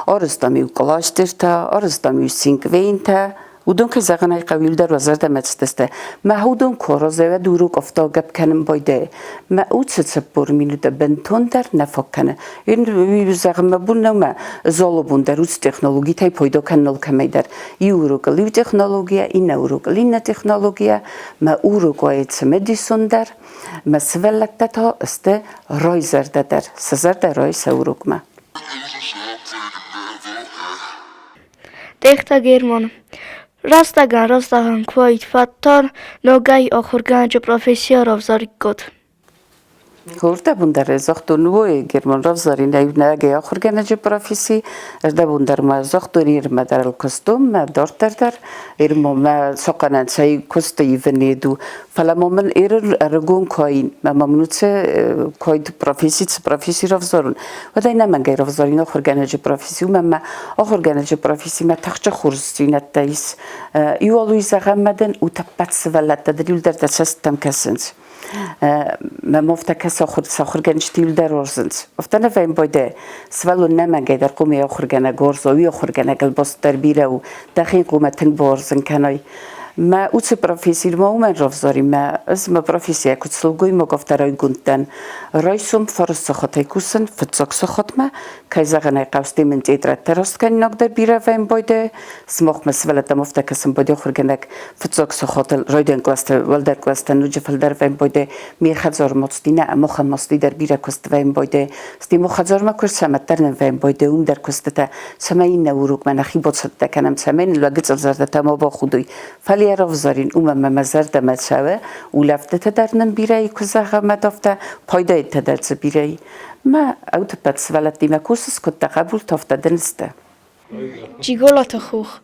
арӕзтам-иу кластертӕ, арӕзтам-иу синквейнтӕ, Уыдон, кӕй зӕгъын ӕй хъӕуы, иу дӕр уӕ зӕрдӕмӕ цыдысты. Мӕ уыдон куы аразӕуӕд урок ӕфтаугӕ кӕнын байдайы. Мӕ уыцы 40 минуты бынтондӕр нӕ фаг кӕны. Зӕгъын мӕ бон нӕу мӕ залы бон дӕр уыцы технологитӕй пайда кӕнын алкӕмӕй дӕр. Иу урокыл иу технологийӕ, иннӕ урокыл иннӕ технологийӕ. Мӕ урок уайы цымыдисондӕр, мӕ сывӕллӕттӕ та сты райзӕрдӕдӕр, сӕ зӕрдӕ райы сӕ урокмӕ. Тъехты Герман. Рӕстӕгӕн рӕстӕгӕн куы уаид фӕдтар, ногӕй ахуыргӕнӕджы профессийӕ равзариккат. Хордӕбон дӕр загътон, уой Герман равзарин ӕй ахуыргӕнӕджы професси. Ӕрдӕбон дӕр ма загътон, ирмӕ дӕр куыстон, мӕ дарддӕр дӕр. Ирмо мӕ цохъанӕн цӕй куысты ивынеду. Фӕлӕ ма мын ӕрыгон куы мӕ ма мын уыцы койд професси цы професси равзарун, уӕд ӕй нӕмӕнгӕй равзарин ахуыргӕнӕджы професси. Уымӕн мӕ ахуыргӕнӕджы профессимӕ тӕхджы хорздзинӕдтӕ ис. Иу алуй зӕгъӕм мӕ дын утӕппӕт сывӕллӕттӕ дӕр иуылдӕр дӕ цӕсттӕм кӕсынц. Мӕ мофтӕ кӕс ахуыргӕнджыты иуылдӕр уарзынц. Афтӕ нӕ вӕййын байдайы. Сывӕллон нӕмӕнгӕй дӕр хъуамӕ ахуыргӕнӕг уарза, уый ахуыргӕнӕгыл баст дӕр бирӕ у. Дӕхи хъуамӕ тынг бауарзын кӕнай. Мӕ уыцы профессийыл ма уымӕн равзарин, мӕ ӕз мӕ профессийӕ куыд сылгоймаг, афтӕ райгонд дӕн. Райсом фарс сахатӕй кусын, фыццаг сахатмӕ, кӕй зӕгъын ӕй хъӕуы, стӕй мын тетрӕдтӕ расткӕнинаг дӕр бирӕ вӕййын байдайы. Сымахмӕ сывӕллӕттӕм афтӕ кӕсын байдайы ахуыргӕнӕг фыццаг сахатыл райдиан кълӕсты, уӕлдӕр кълӕсты ноджы фылдӕр вӕййын байдайы. Ме хӕдзары мацти нӕ, махӕн мацти дӕр бирӕ куыст вӕййын байдайы. Стӕй ма хӕдзармӕ куыст цӕмӕддӕр нын вӕййын байдайы, уым дӕр куыстытӕ цӕмӕй иннӕ урокмӕ нӕхи бацӕттӕ кӕнӕм, цӕмӕй нын лӕггыцъыл зӕрдӕтӕ ма бахудой. Фӕлӕ йӕ равзарин, уымӕн мӕ мӕ зӕрдӕмӕ цӕуы, улӕфтытӕ дӕр нын бирӕ и, куы зӕгъӕм, афтӕ, пайдӕйттӕ дӕр дзы бирӕ и. Мӕ ӕутӕппӕт сывӕллӕттимӕ кусыс, куыд дӕ хъӕбултӕ, афтӕ дын сты. Джиголаты хух.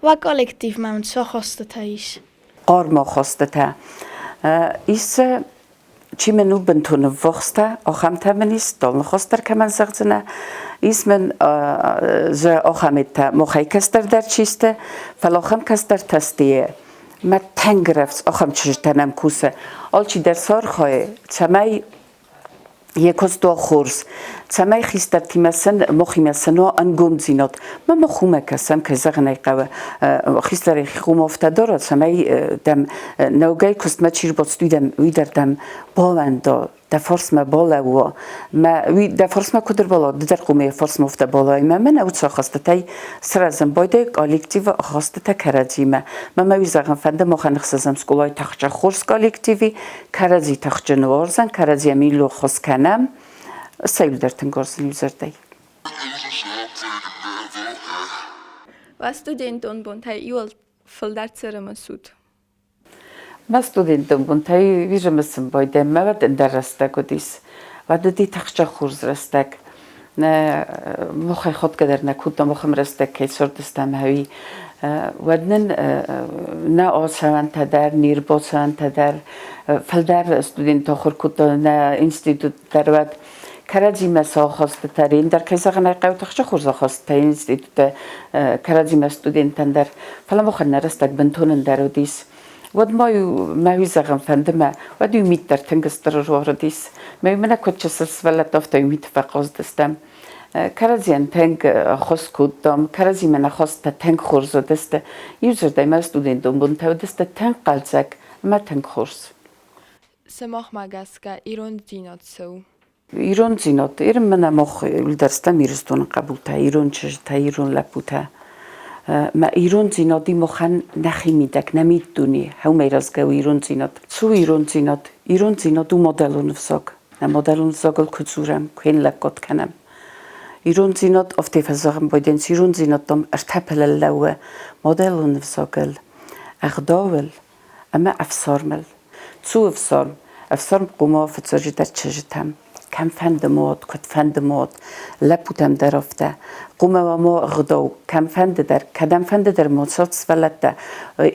Уӕ коллективмӕ уын цы ахастытӕ ис? Хъарм ахастытӕ. Ис Чи мын у бынтон ӕввахстӕ, ахӕмтӕ мын ис, стъолныхас дӕр кӕмӕн зӕгъдзынӕ. Ис мын зӕ ахӕметтӕ, махӕй кӕстӕрдӕр чи сты, фӕлӕ ахӕм кӕстӕртӕ сты. Мӕ тынг рӕвдз ахӕм чызджытӕ нӕм кусы. Алчидӕр сӕ архайы, цӕмӕй йӕ куыст уа хорз, цӕмӕй хистӕртимӕ сын, махимӕ сын уа ӕнгомдзинад. Ма мах уымӕ кӕсӕм, кӕй зӕгъын ӕй хъӕуы, хистӕрӕй хъуамӕ афтӕ дара, цӕмӕй дӕм ногӕй куыстмӕ чи рбацыд, уый дӕр дӕм бауӕнда, дӕ фарсмӕ балӕууа. Мӕ уый дӕ фарсмӕ куыд ӕрбалӕууа, ды дӕр хъуамӕ йӕ фарсмӕ афтӕ балӕууай. Мӕ мӕнӕ уыцы ахастытӕй сырӕзын байдайы коллективы ахастытӕ кӕрӕдзимӕ. Мӕ мӕ уый зӕгъын фӕнды, махӕн ӕхсӕзӕм скъолайы тӕхджын хорз коллективи, кӕрӕдзи тыхджын уарзӕн, кӕрӕдзийӕн иллоххуыс кӕнӕм, цӕуылдӕр тынг уарзын иу дзырдӕй. Уӕ студентон бонтӕй иуыл фылдӕр цы ӕрымысут? Мӕ студентон бонтӕй ӕрымысын байдайӕм, мӕ уӕд ӕндӕр рӕстӕг уыдис. Уӕд уыди тыхджын хорз рӕстӕг. Нӕ мохӕй ходгӕ дӕр нӕ кодтам, ахӕм рӕстӕг кӕй цардыстӕм, ӕви. Уӕд нын нӕ ацӕуӕнтӕ дӕр, не рбацӕуӕнтӕ дӕр фылдӕр студенттӕ ахуыр кодтой нӕ институт дӕр уӕд. Кӕрӕдзимӕ сӕ ахастытӕ, ӕндӕр кӕй зӕгъын ӕй хъӕуы, тыхджын хорз ахастытӕ институттӕ кӕрӕдзимӕ студенттӕн дӕр. Фӕлӕ махӕн нӕ рӕстӕг бынтон ӕндӕр уыдис. Уӕд ма-иу мӕ уый зӕгъын фӕнды мӕ, уӕд-иу мит дӕр тынг стыр ӕруарыдис. Мӕ мӕнӕ куыд чысыл сывӕллӕттӕ, афтӕ-иу миты фӕхъазыдыстӕм. Кӕрӕдзийӕн тынг ӕххуыс кодтам, кӕрӕдзимӕ нӕ хостӕ тынг хорз уыдысты. Иу дзырдӕй мӕ студентон бонтӕ уыдысты тынг хъӕлдзӕг ӕмӕ тынг хорз. Сымахмӕ гӕсгӕ ирондзинад цы у? Ирондзинад. Ирын мӕнӕ мах улдӕрстӕм Ирыстоны хъӕбултӕ, ирон чызджытӕ, ирон лӕппутӕ. Мӕ ирондзинади махӕн нӕхи мидӕг, нӕ миддуне, хӕумӕй рӕзгӕ у ирондзинад. Цы у ирондзинад? Ирондзинад у мадӕлон ӕвзаг. Нӕ мадӕлон ӕвзагыл куы дзурӕм, куы йын лӕггад кӕнӕм. Ирондзинад, афтӕ фӕзӕгъын байдайынц, ирондзинад, дам, ӕртӕ пылыл лӕууы мадӕлон ӕвзагыл, ӕгъдауыл ӕмӕ ӕфсармыл. Цу ӕфсарм, ӕфсарм хъуамӕ фыццаджыдӕр чызджытӕм. Кӕмфӕнды ма уӕд, куыдфӕнды ма уӕд, лӕппутӕм дӕр афтӕ. Хъуамӕ уа ма ӕгъдау, кӕмфӕнды дӕр, кӕдӕмфӕнды дӕр ма цӕуӕд сывӕллӕттӕ.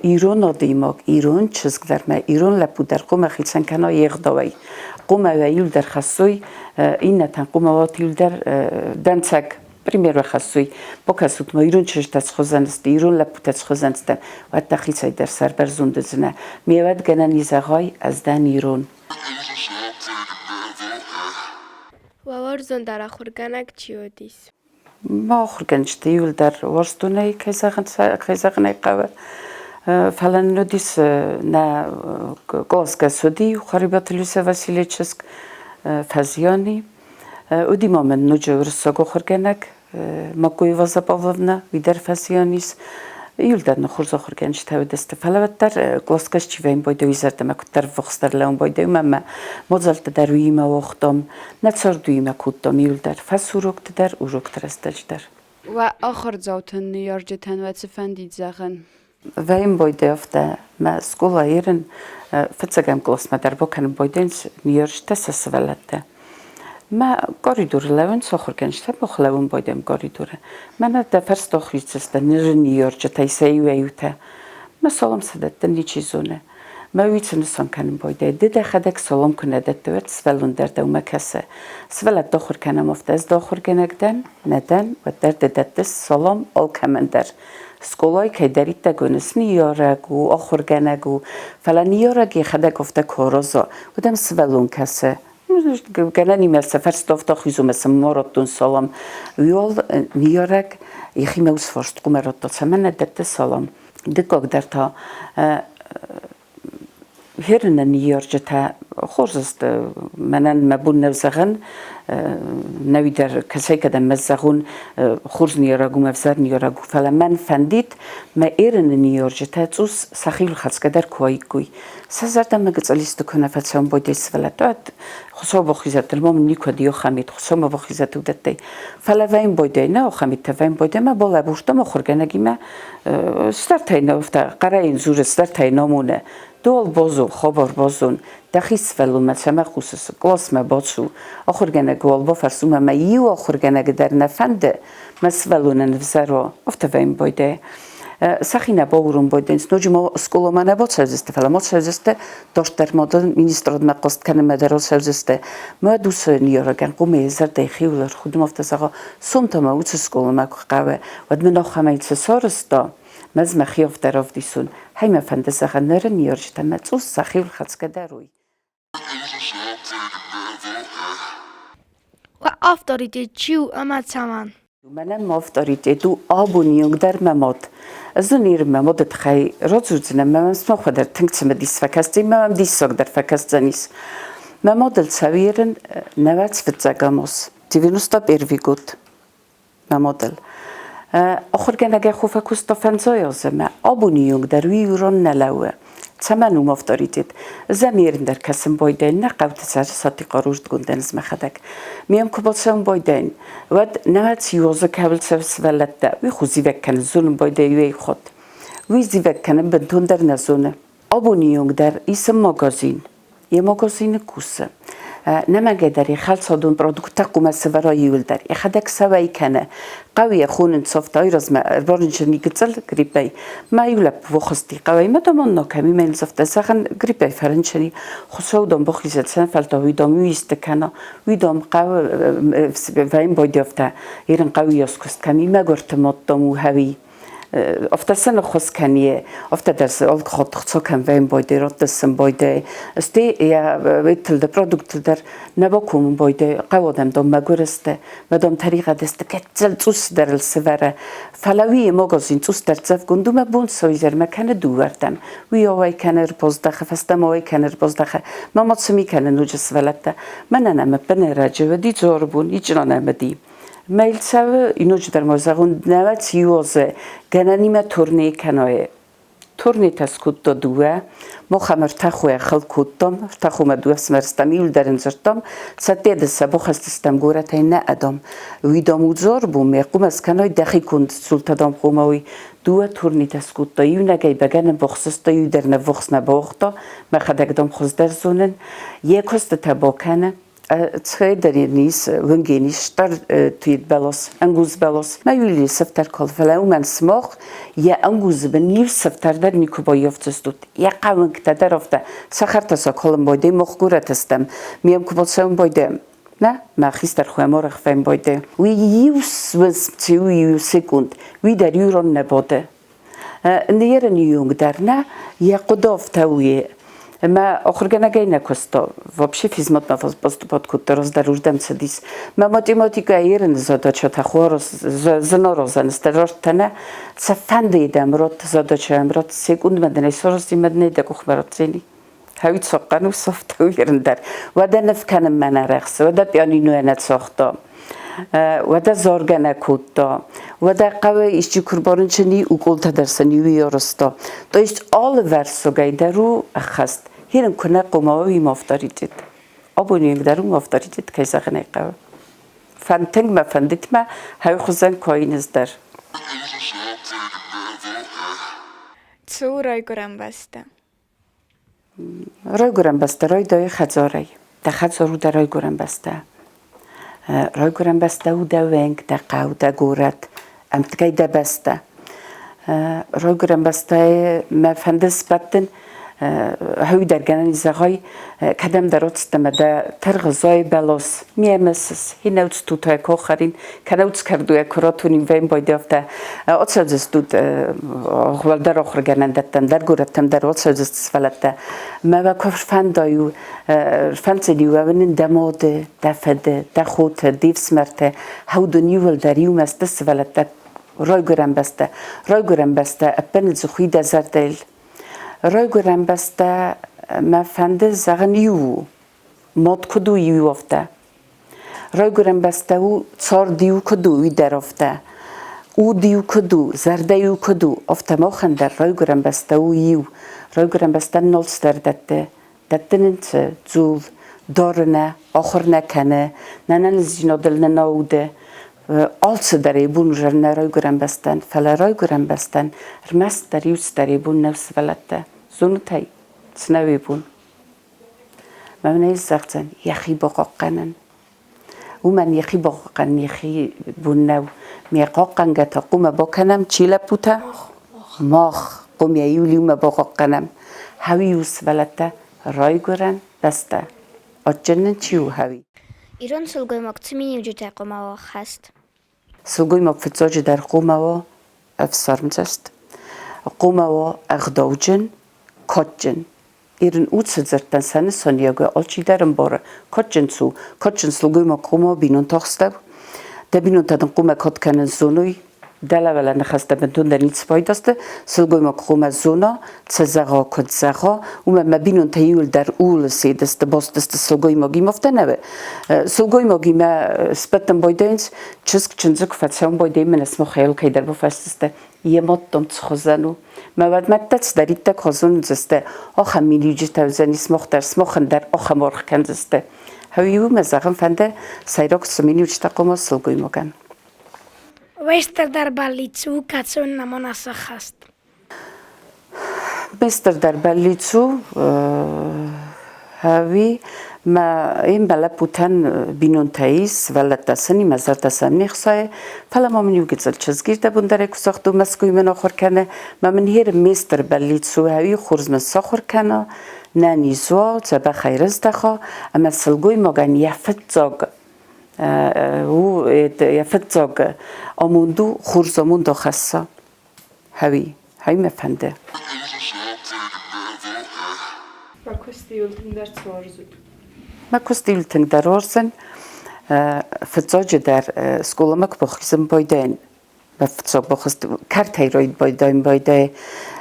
Ирон адӕймаг, ирон чызг дӕр ма ирон лӕппу дӕр хъуамӕ хицӕн кӕна йе гъдауӕй. Хъуамӕ уа иуылдӕр хӕссой, иннӕтӕн хъуамӕ уат иуылдӕр дӕнцӕг. Пример хӕссуй, бакӕсут ма, ирон чызджытӕ цхуызӕн сты, ирон лӕппутӕ цхуызӕн сты, уӕд дӕхицӕй дӕр сӕрбӕрзонд уыдзынӕ. Ме уӕд гӕнӕн и зӕгъай, ӕз дӕн ирон. Уӕ уарзондӕр ахуыргӕнӕг чи уыдис? Мӕ ахуыргӕнджытӕ иуылдӕр уарзтонӕй, кӕй зӕгъын ӕй хъӕуы. Фӕлӕ нын уыдис нӕ къласгӕс уыди Харибаты Люся Васильевы чызг Фӕзиани. Уыди ма мын ноджы уырыссаг ахуыргӕнӕг Маккоева Павловна, уый дӕр фӕзиан ис. Иуылдӕр нын хорз ахуыргӕнджытӕ уыдысты, фӕлӕ уӕддӕр къласгӕс чи вӕййын байдайы, уый зӕрдӕмӕ куыддӕр ввахсдӕр лӕууын байдайы, уымӕн ӕмӕ мадзӕлттӕ дӕр уыимӕ уагътам, нӕ цард уыимӕ кодтам иуылдӕр, фӕсурокты дӕр, урокты рӕстӕджы дӕр. Уӕ ахуырдзаутӕн ныййарджытӕн уӕ цы фӕндид зӕгъын? Вӕййын байдайы афтӕ, мӕ скъола ерын фыццӕгӕм къласмӕ дӕр бакӕнын байдайынц ныййарджытӕ сӕ сывӕллӕттӕ. Мӕ коридоры лӕууынц ахуыргӕнджытӕ, мах лӕууын байдайӕм коридоры. Мӕнӕ дӕ фӕрстӕ ахиздзысты ныры ныййарджытӕй сӕ иуӕй-иутӕ. Мӕ салам цы дӕттын, ничи зоны. Мӕ уый цы нысан кӕнын байдайы? Ды дӕхӕдӕг салам куы нӕ дӕтты, уӕд сывӕллон дӕр дӕумӕ кӕсы. Сывӕллӕтты ахуыр кӕнӕм афтӕ, ӕз дӕ ахуыргӕнӕг дӕн, нӕ дӕн, уӕддӕр ды дӕттыс салам алкӕмӕн дӕр. Скъолайы кӕйдӕриддӕр уыныс, ныййарӕг у, ахуыргӕнӕг у, фӕлӕ ныййарӕг йӕхӕдӕг афтӕ куы араза, уӕд ӕм сывӕллон кӕсы. Гӕнӕнимӕ сӕ фӕрсты афтӕ ахизон ӕмӕ сын ма радтон салам. Уый ныййарӕг йӕхимӕ уыцы фарст хъуамӕ радта, цӕмӕн нӕ дӕтты салам. Дыккаг дӕр та Херыны ныййарджытӕ хорз сты, мӕнӕн мӕ бон нӕу зӕгъын, нӕуи дӕр кӕцӕй кӕдӕм мӕ зӕгъон, хорз ныййарӕг у, мӕ ӕвзӕр ныййарӕг у, фӕлӕ мӕн фӕндид, мӕ Эрыны ныййарджытӕ цъус сӕхиуыл хӕцгӕ дӕр куы уаиккой. Сӕ зӕрдӕмӕ гыццыл исты куы нӕ фӕцӕуын байдайы сывӕллӕттӕ, уӕд Хуыцау бахизӕд, нырма мын никуы уыд ахӕмид, Хуыцау мӕ бахизӕд уыдӕттӕй. Фӕлӕ вӕййын байдайы, нӕ ахӕмидтӕ вӕййын байдайы, мӕ балӕбурдтам ахуыргӕнӕгимӕ, Цыдӕртӕ йын афтӕ хъӕрӕй йын дзуры, цыдӕртӕ йын амоны. Дол базон, хабар базон, дӕхи сывӕллонмӕ цӕмӕ хъусыс, къласмӕ бацу. Ахуыргӕнӕг уал бафӕрс, уымӕ мӕ иу ахуыргӕнӕг дӕр нӕ фӕнды, мӕ сывӕллонӕн ӕвзӕр уа, афтӕ вӕййын байдайы. Сӕхи нӕ бауром байдайынц, ноджы ма скъоламӕ нӕ бацӕудзысты, фӕлӕ ма цӕудзысты дарддӕр ма министрадмӕ хъаст кӕнынмӕ дӕр ацӕудзысты. Мӕ уыцы ныййарӕгӕн хъуамӕ йӕ зӕрдӕйы хиуыл ӕрхудын, афтӕ зӕгъа, сом та мӕ уыцы скъоламӕ куы хъӕуы, уӕд мын ахӕмӕй цы сарӕзта, мӕ дзы мӕхи афтӕ равдисон. Хӕй мӕ фӕнды зӕгъын, ныры ныййарджытӕ мӕ цъус сӕхиуыл хӕцгӕ дарой. Уӕ авторитет чи у ӕмӕ цӕмӕн? Мӕнӕн мӕ авторитет у абоны онг дӕр мӕ мад. Ӕз ын Иры мӕ мады тыххӕй радзурдзынӕн, мӕ мӕм сымахмӕ тынг цымыдис фӕкӕсдзӕн, мӕ мӕм диссаг дӕр фӕкӕсдзӕнис. Мӕ мадыл цӕуы Ирын нӕуӕдз фыццӕгӕм аз, 91 год. Мӕ мадыл. Ахуыргӕнӕгӕй хо фӕкуыста фӕндзай азы ӕмӕ абоны онг дӕр уый ирон нӕ лӕууы. Цӕмӕн у авторитет? Замирн дӕр кӕсын байдайын, нӕ хъӕуты цӕры Сатихъар урдгондӕн ӕз мӕхӕдӕг. Ме куы бацӕуын байдайын, уӕд нӕ цы азы кӕуыл цӕуы сывӕллӕттӕ, уый хузивӕг кӕны, зонын байдайы уый хатт. Уый зивӕг кӕнын бынтондӕр нӕ зоны. Абоны онг дӕр исын магазин. Йӕ магазины кусы. Нӕмӕгӕй дӕр йӕ хӕлцадон продукттӕ хъуамӕ сӕвӕра иуылдӕр. Йӕхӕдӕг сӕ уӕй кӕны. Хъӕуы йӕ хонынц афтӕ айразмӕ ӕрбарынчын и гыццыл гриппӕй. Мӕ иу лӕппу бахызти хъӕуӕй мӕ дам анна кӕм и, мӕ йын афтӕ зӕгъын, гриппӕй фӕрынчын и. Хуыцау дам бахизӕд цӕнфӕлтау, уый дам уый исты кӕна. Уый дам хъӕуы вӕйын байдӕфтӕ. Ерын хъӕуы йас куыст кӕм и, мӕгуырты мад дам у хӕуи. Афтӕ сӕ ныххуыс кӕние, афтӕ дӕр сӕ алкӕд хца кӕм вӕйын байдайы, радта сын байдайы. Стӕй йӕ тылды продуктыл дӕр нӕ бакомын байдайы, хъӕуы адӕм дам мӕгуыр сты, мӕ дам тӕригъӕд сты, кӕццӕл цъус дӕр ыл сывӕры. Фӕлӕ уый магазин цъус дӕрддзӕфгонд у, мӕ бон сауизӕрмӕ кӕны дыууӕрдӕм. Уый ауӕй кӕны ӕрбаздӕхы, фӕстӕмӕ ауӕй кӕны ӕрбаздӕхы. Мӕ мад цы ми кӕны ноджы сывӕллӕттӕ? Мӕнӕн ӕмӕ ӕппынӕрӕджы уыди дзуарыбон, ичъынон ӕмӕ ди. Мӕ цӕуы ноджыдӕр ма зӕгъун, нӕуӕг иуозе гӕнӕнимӕ турне кӕное. Турнетӕ скодта дыууӕ, мах ӕм ӕртӕ хойӕ хыл кодтам, ӕртӕ хомӕ дыууӕ ӕфсымӕрстӕм, иуылдӕр ын дзырдтам, цӕттӕ сӕ бахӕсдзыстӕм горӕтӕй нӕ адӕм. Уый дам удзор бон ме хъуымӕ скӕной дӕхи конд цултӕ дам хъуамӕ уый. Дыууӕ турнетӕ скодта, иунӕгӕй бӕгӕны бахсыста, иу дӕр нӕ ввахс нӕ бауагъта, мӕхӕдӕг дам хуыздӕр зонын. Йӕ куыстытӕ бакӕны, Цхейдерин ис, Лынгин ис, стыр туид бӕлас, ӕнгуз бӕлас. Мӕ уили сыфтӕр кал, фӕлӕ уымӕн сымах йӕ ӕнгузы бын иу сыфтӕр дӕр никуы баййафдзыстут. Йӕ хъӕуынгтӕ дӕр афтӕ. Сахартӕ сӕ калын байдайы, мах горӕты стӕм. Ме куы бацӕуын байдайӕм, нӕ, мӕ хистӕр хуӕмарӕх фӕн байдайы. Уый иу уысм, иу секунд, уый дӕр иу ран нӕ бады. Ныййарӕн июнг дӕр нӕ, йӕ хъуыды афтӕ у Мӕ ахуыргӕнӕгӕй нӕ куыста. Вообще физматмӕ поступать кодта, раздӕр уырдӕм цыдис. Мӕ математикӕ ерын задачатӕ хорз зынаразӕн сты, раст нӕ. Цӕфӕнды дӕм ратт задача ӕм ратт секундмӕ дын ӕй сараздзимӕ дын ӕй дӕ къухмӕ ратдзӕни. Хӕуит цохъхъӕн у софтӕ ерын дӕр. Уӕдӕ ныв кӕнынмӕ нӕ рӕхсы, уӕдӕ пианино нӕ цагъта. Уӕдӕ заргӕ нӕ кодта. Уӕдӕ хъӕуы исчи куы рбарынчын и, уколтӕ дӕр сын иу арӕзта. То есть алывӕрсыгӕй дӕр у ӕххӕст. Хирын куы нӕ хъуамӕ уа, уый ма авторитет. Абоны онг дӕр у авторитет, кӕй зӕгъын ӕй хъӕуы. Фӕнд тынг мӕ фӕндыд мӕ хӕй хуызӕн куы дӕр. Цы у райгуырӕн бӕстӕ? Райгуырӕн бӕстӕ райдайы хӕдзарӕй. Дӕ хӕдзар у дӕ райгуырӕн бӕстӕ. Райгуырӕн бӕстӕ у дӕ уӕнг, дӕ хъӕу, дӕ горӕт, ӕмткӕй дӕ бӕстӕ. Райгуырӕн бӕстӕйы мӕ фӕнды сбӕттын хӕуидӕргӕнӕн зӕгъай, кӕдӕмдӕр оцтӕ мӕ дӕ тыргъы зайы бӕлас, миэмесыс, хинӕуц тутайӕ кохарин, кӕнӕуц кӕрдуйӕ куы ратонин вӕйын Оцӕудзыстут уӕлдӕр ахуыргӕнӕндӕттӕм дӕр, горӕттӕм дӕр оцӕудзысты сывӕллӕттӕ. Мӕ уӕ куы фӕнда-иу, фӕнддзӕн-иу уӕ уынын дӕ мады, дӕ фыды, дӕ хоты, де фсымӕртӕ, хӕудон иууылдӕр иумӕ сты сывӕллӕттӕ райгуырӕн бӕстӕ. Райгуырӕн бӕстӕ ӕппынӕдзух уый дӕ зӕрдӕйыл. Райгуырӕн бӕстӕ мӕ фӕнды зӕгъын иу у. Мад куыд у, иу афтӕ. Райгуырӕн бӕстӕ у, цард-иу куыд у, уый дӕр афтӕ. Уд-иу куыд у, зӕрдӕ-иу куыд у, афтӕ махӕн дӕр райгуырӕн бӕстӕ у иу. Райгуырӕн бӕстӕ налцдӕр дӕтты. Дӕтты нын цы? Дзул, дарынӕ, ахуыр нӕ кӕны, нӕ нӕниздзинадыл нын ауды. Алцыдӕр йӕ бон у нӕ райгуырӕн бӕстӕн, фӕлӕ райгуырӕн бӕстӕн ӕрмӕстдӕр иу цыдӕр йӕ бон нӕу сывӕллӕттӕ. Зонут ӕй, цы нӕу йӕ бон? Мӕнӕй зӕгъдзӕн йӕхи бахъахъхъӕнын. Уымӕн йӕхи бахъахъхъӕнын йӕхи бон нӕу. Ме хъахъхъӕнгӕ та хъуамӕ бакӕнӕм чи лӕппутӕ? Мах хъуамӕ иу иумӕ бахъахъхъӕнӕм хӕуи у сывӕллӕттӕ райгуырӕн бӕстӕ. Адджын нын чи у хӕуи? Ирон сылгоймаг цы миниуджытӕ хъуамӕ уа хӕст? Сылгоймаг фыццаджыдӕр хъуамӕ уа ӕфсармдзаст, хъуамӕ уа ӕгъдауджын, кадджын. Ирын уыцы дзырдтӕн сӕ нысаниуӕгӕй алчидӕр ӕмбары, кадджын цу, кадджын сылгоймаг хъуамӕ уа бинонты астӕу. Дӕ бинонтӕ дын хъуамӕ кад кӕнын зоной, дӕлӕ-уӕлӕ ныхӕстӕ бынтондӕр ницы пайда сты, сылгоймаг хъуамӕ зона, цы зӕгъа, куыд зӕгъа, уымӕн мӕ бинонтӕ иуылдӕр ууыл ссыдысты, бастысты сылгоймагимӕ, афтӕ нӕ Сылгоймагимӕ сбӕттын байдайынц, чызг чындзы куы фӕцӕуын байдайы, мӕнӕ цыма хайыл кӕйдӕр бафӕрсдзысты, йе мадтом цы хуызӕн у. Мӕ уӕдмӕ цыдӕриддӕр куы зондзысты, ахӕм миниуджытӕ уыдзӕни сымах дӕр, сымахӕн дӕр ахӕм аргъ кӕндзысты. Уый мӕ зӕгъын фӕнды, сӕйраг цы миниуджытӕ хъуамӕ сылгоймагӕн. Уе стырдӕр бӕллиц у, кӕцы уын нӕма сӕххӕст? Ме стырдӕр бӕллиц у, ӕви мӕ ме лӕппутӕн бинонтӕ ис, сывӕллӕттӕ сын и, мӕ зӕрдӕ сӕм не хсайы, фӕлӕ ма мын иу гыццыл чызг ис, дӕ бон дӕр ӕй куы загътон, Мӕскуыйы мын ахуыр кӕны, мӕ мын хер ме стыр бӕллиц у, ӕви хорз мын сахуыр кӕна, нӕ низ уа, дзӕбӕхӕй рыздӕха, ӕмӕ сылгоймагӕн йӕ фыццаг у йӕ фыццаг амонд у хорз амонд ахӕсса. Хӕуи, хӕуи мӕ фӕнды. Мӕ куысты иуыл тынгдӕр цы уарзут? Мӕ куысты иуыл тынгдӕр уарзын. Фыццаджыдӕр скъоламӕ куы бахизын байдайын, мӕ фыццаг бахызт кӕртӕй байдайын байдайы.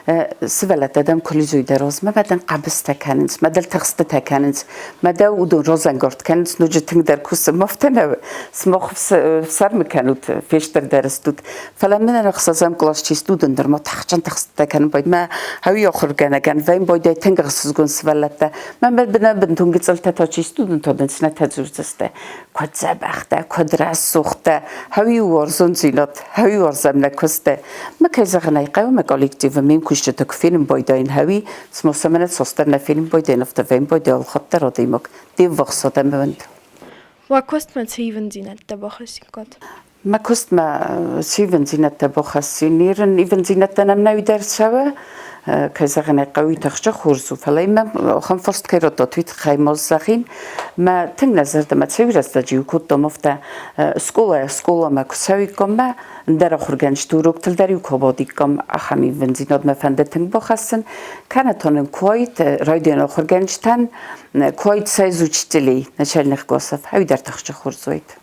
Сывӕллӕттӕ дӕм куы лидзой дӕ размӕ, мӕ дын хъӕбыстӕ кӕнынц, мӕ дыл тыхстытӕ кӕнынц, мӕ дӕ уыдон разӕнгард кӕнынц, ноджы тынгдӕр кусы. Афтӕ нӕ сымах фсӕрмы кӕнут, фестырдӕр стут. Фӕлӕ мын ӕхсӕзӕм кълас чи студент нырма тыхджын тыхстытӕ кӕнын байдыдта. Мӕ хӕуи ахуыргӕнӕгӕн вӕййын байдайы тынг ӕхсызгон сывӕллӕттӕ. Мӕ бынӕ бынтон гыццылтӕ та чи студент уыдон цынӕ дзурдзысты. Куыд дзӕбӕх дӕ, куыд рӕсугъд дӕ, хӕуи уарзондзинад, хӕуи уарзӕм нӕ куысты. Мӕ кӕй зӕгъын ӕй хъӕуы, мӕ коллективы ме мкусджыты куы фенын байдайын хӕуи, цыма сӕ мӕнӕ цасдӕр нӕ фенын байдайын, афтӕ вӕййын байдайы алхатт дӕр адӕймаг. Де ввахс адӕмы уынд. Уӕ куыстмӕ цы ивындзинӕдтӕ бахӕссиккат? Мӕ куыстмӕ цы ивындзинӕдтӕ бахӕссин, ирын ивындзинӕдтӕ нӕм нӕ дӕр цӕуы, кӕй зӕгъын ӕй хъӕуы, тыхджын хорз у, фӕлӕ мӕм ахӕм фарст кӕй радтат, уый тыххӕй ма зӕгъин. Мӕ тынг нӕ зӕрдӕмӕ цӕуы рӕстӕджы-иу кодтам афтӕ, скъолайӕ скъоламӕ куы цӕуиккам мӕ ӕндӕр ахуыргӕнджыты уроктыл дӕр-иу куы абадиккам, ахӕм ивындзинад мӕ фӕнды тынг бахӕссын. Кӕнӕ та нын куы уаид райдиан ахуыргӕнджытӕн, куы уаид союз учителей начальных классов, уый дӕр тыхджын хорз уаид.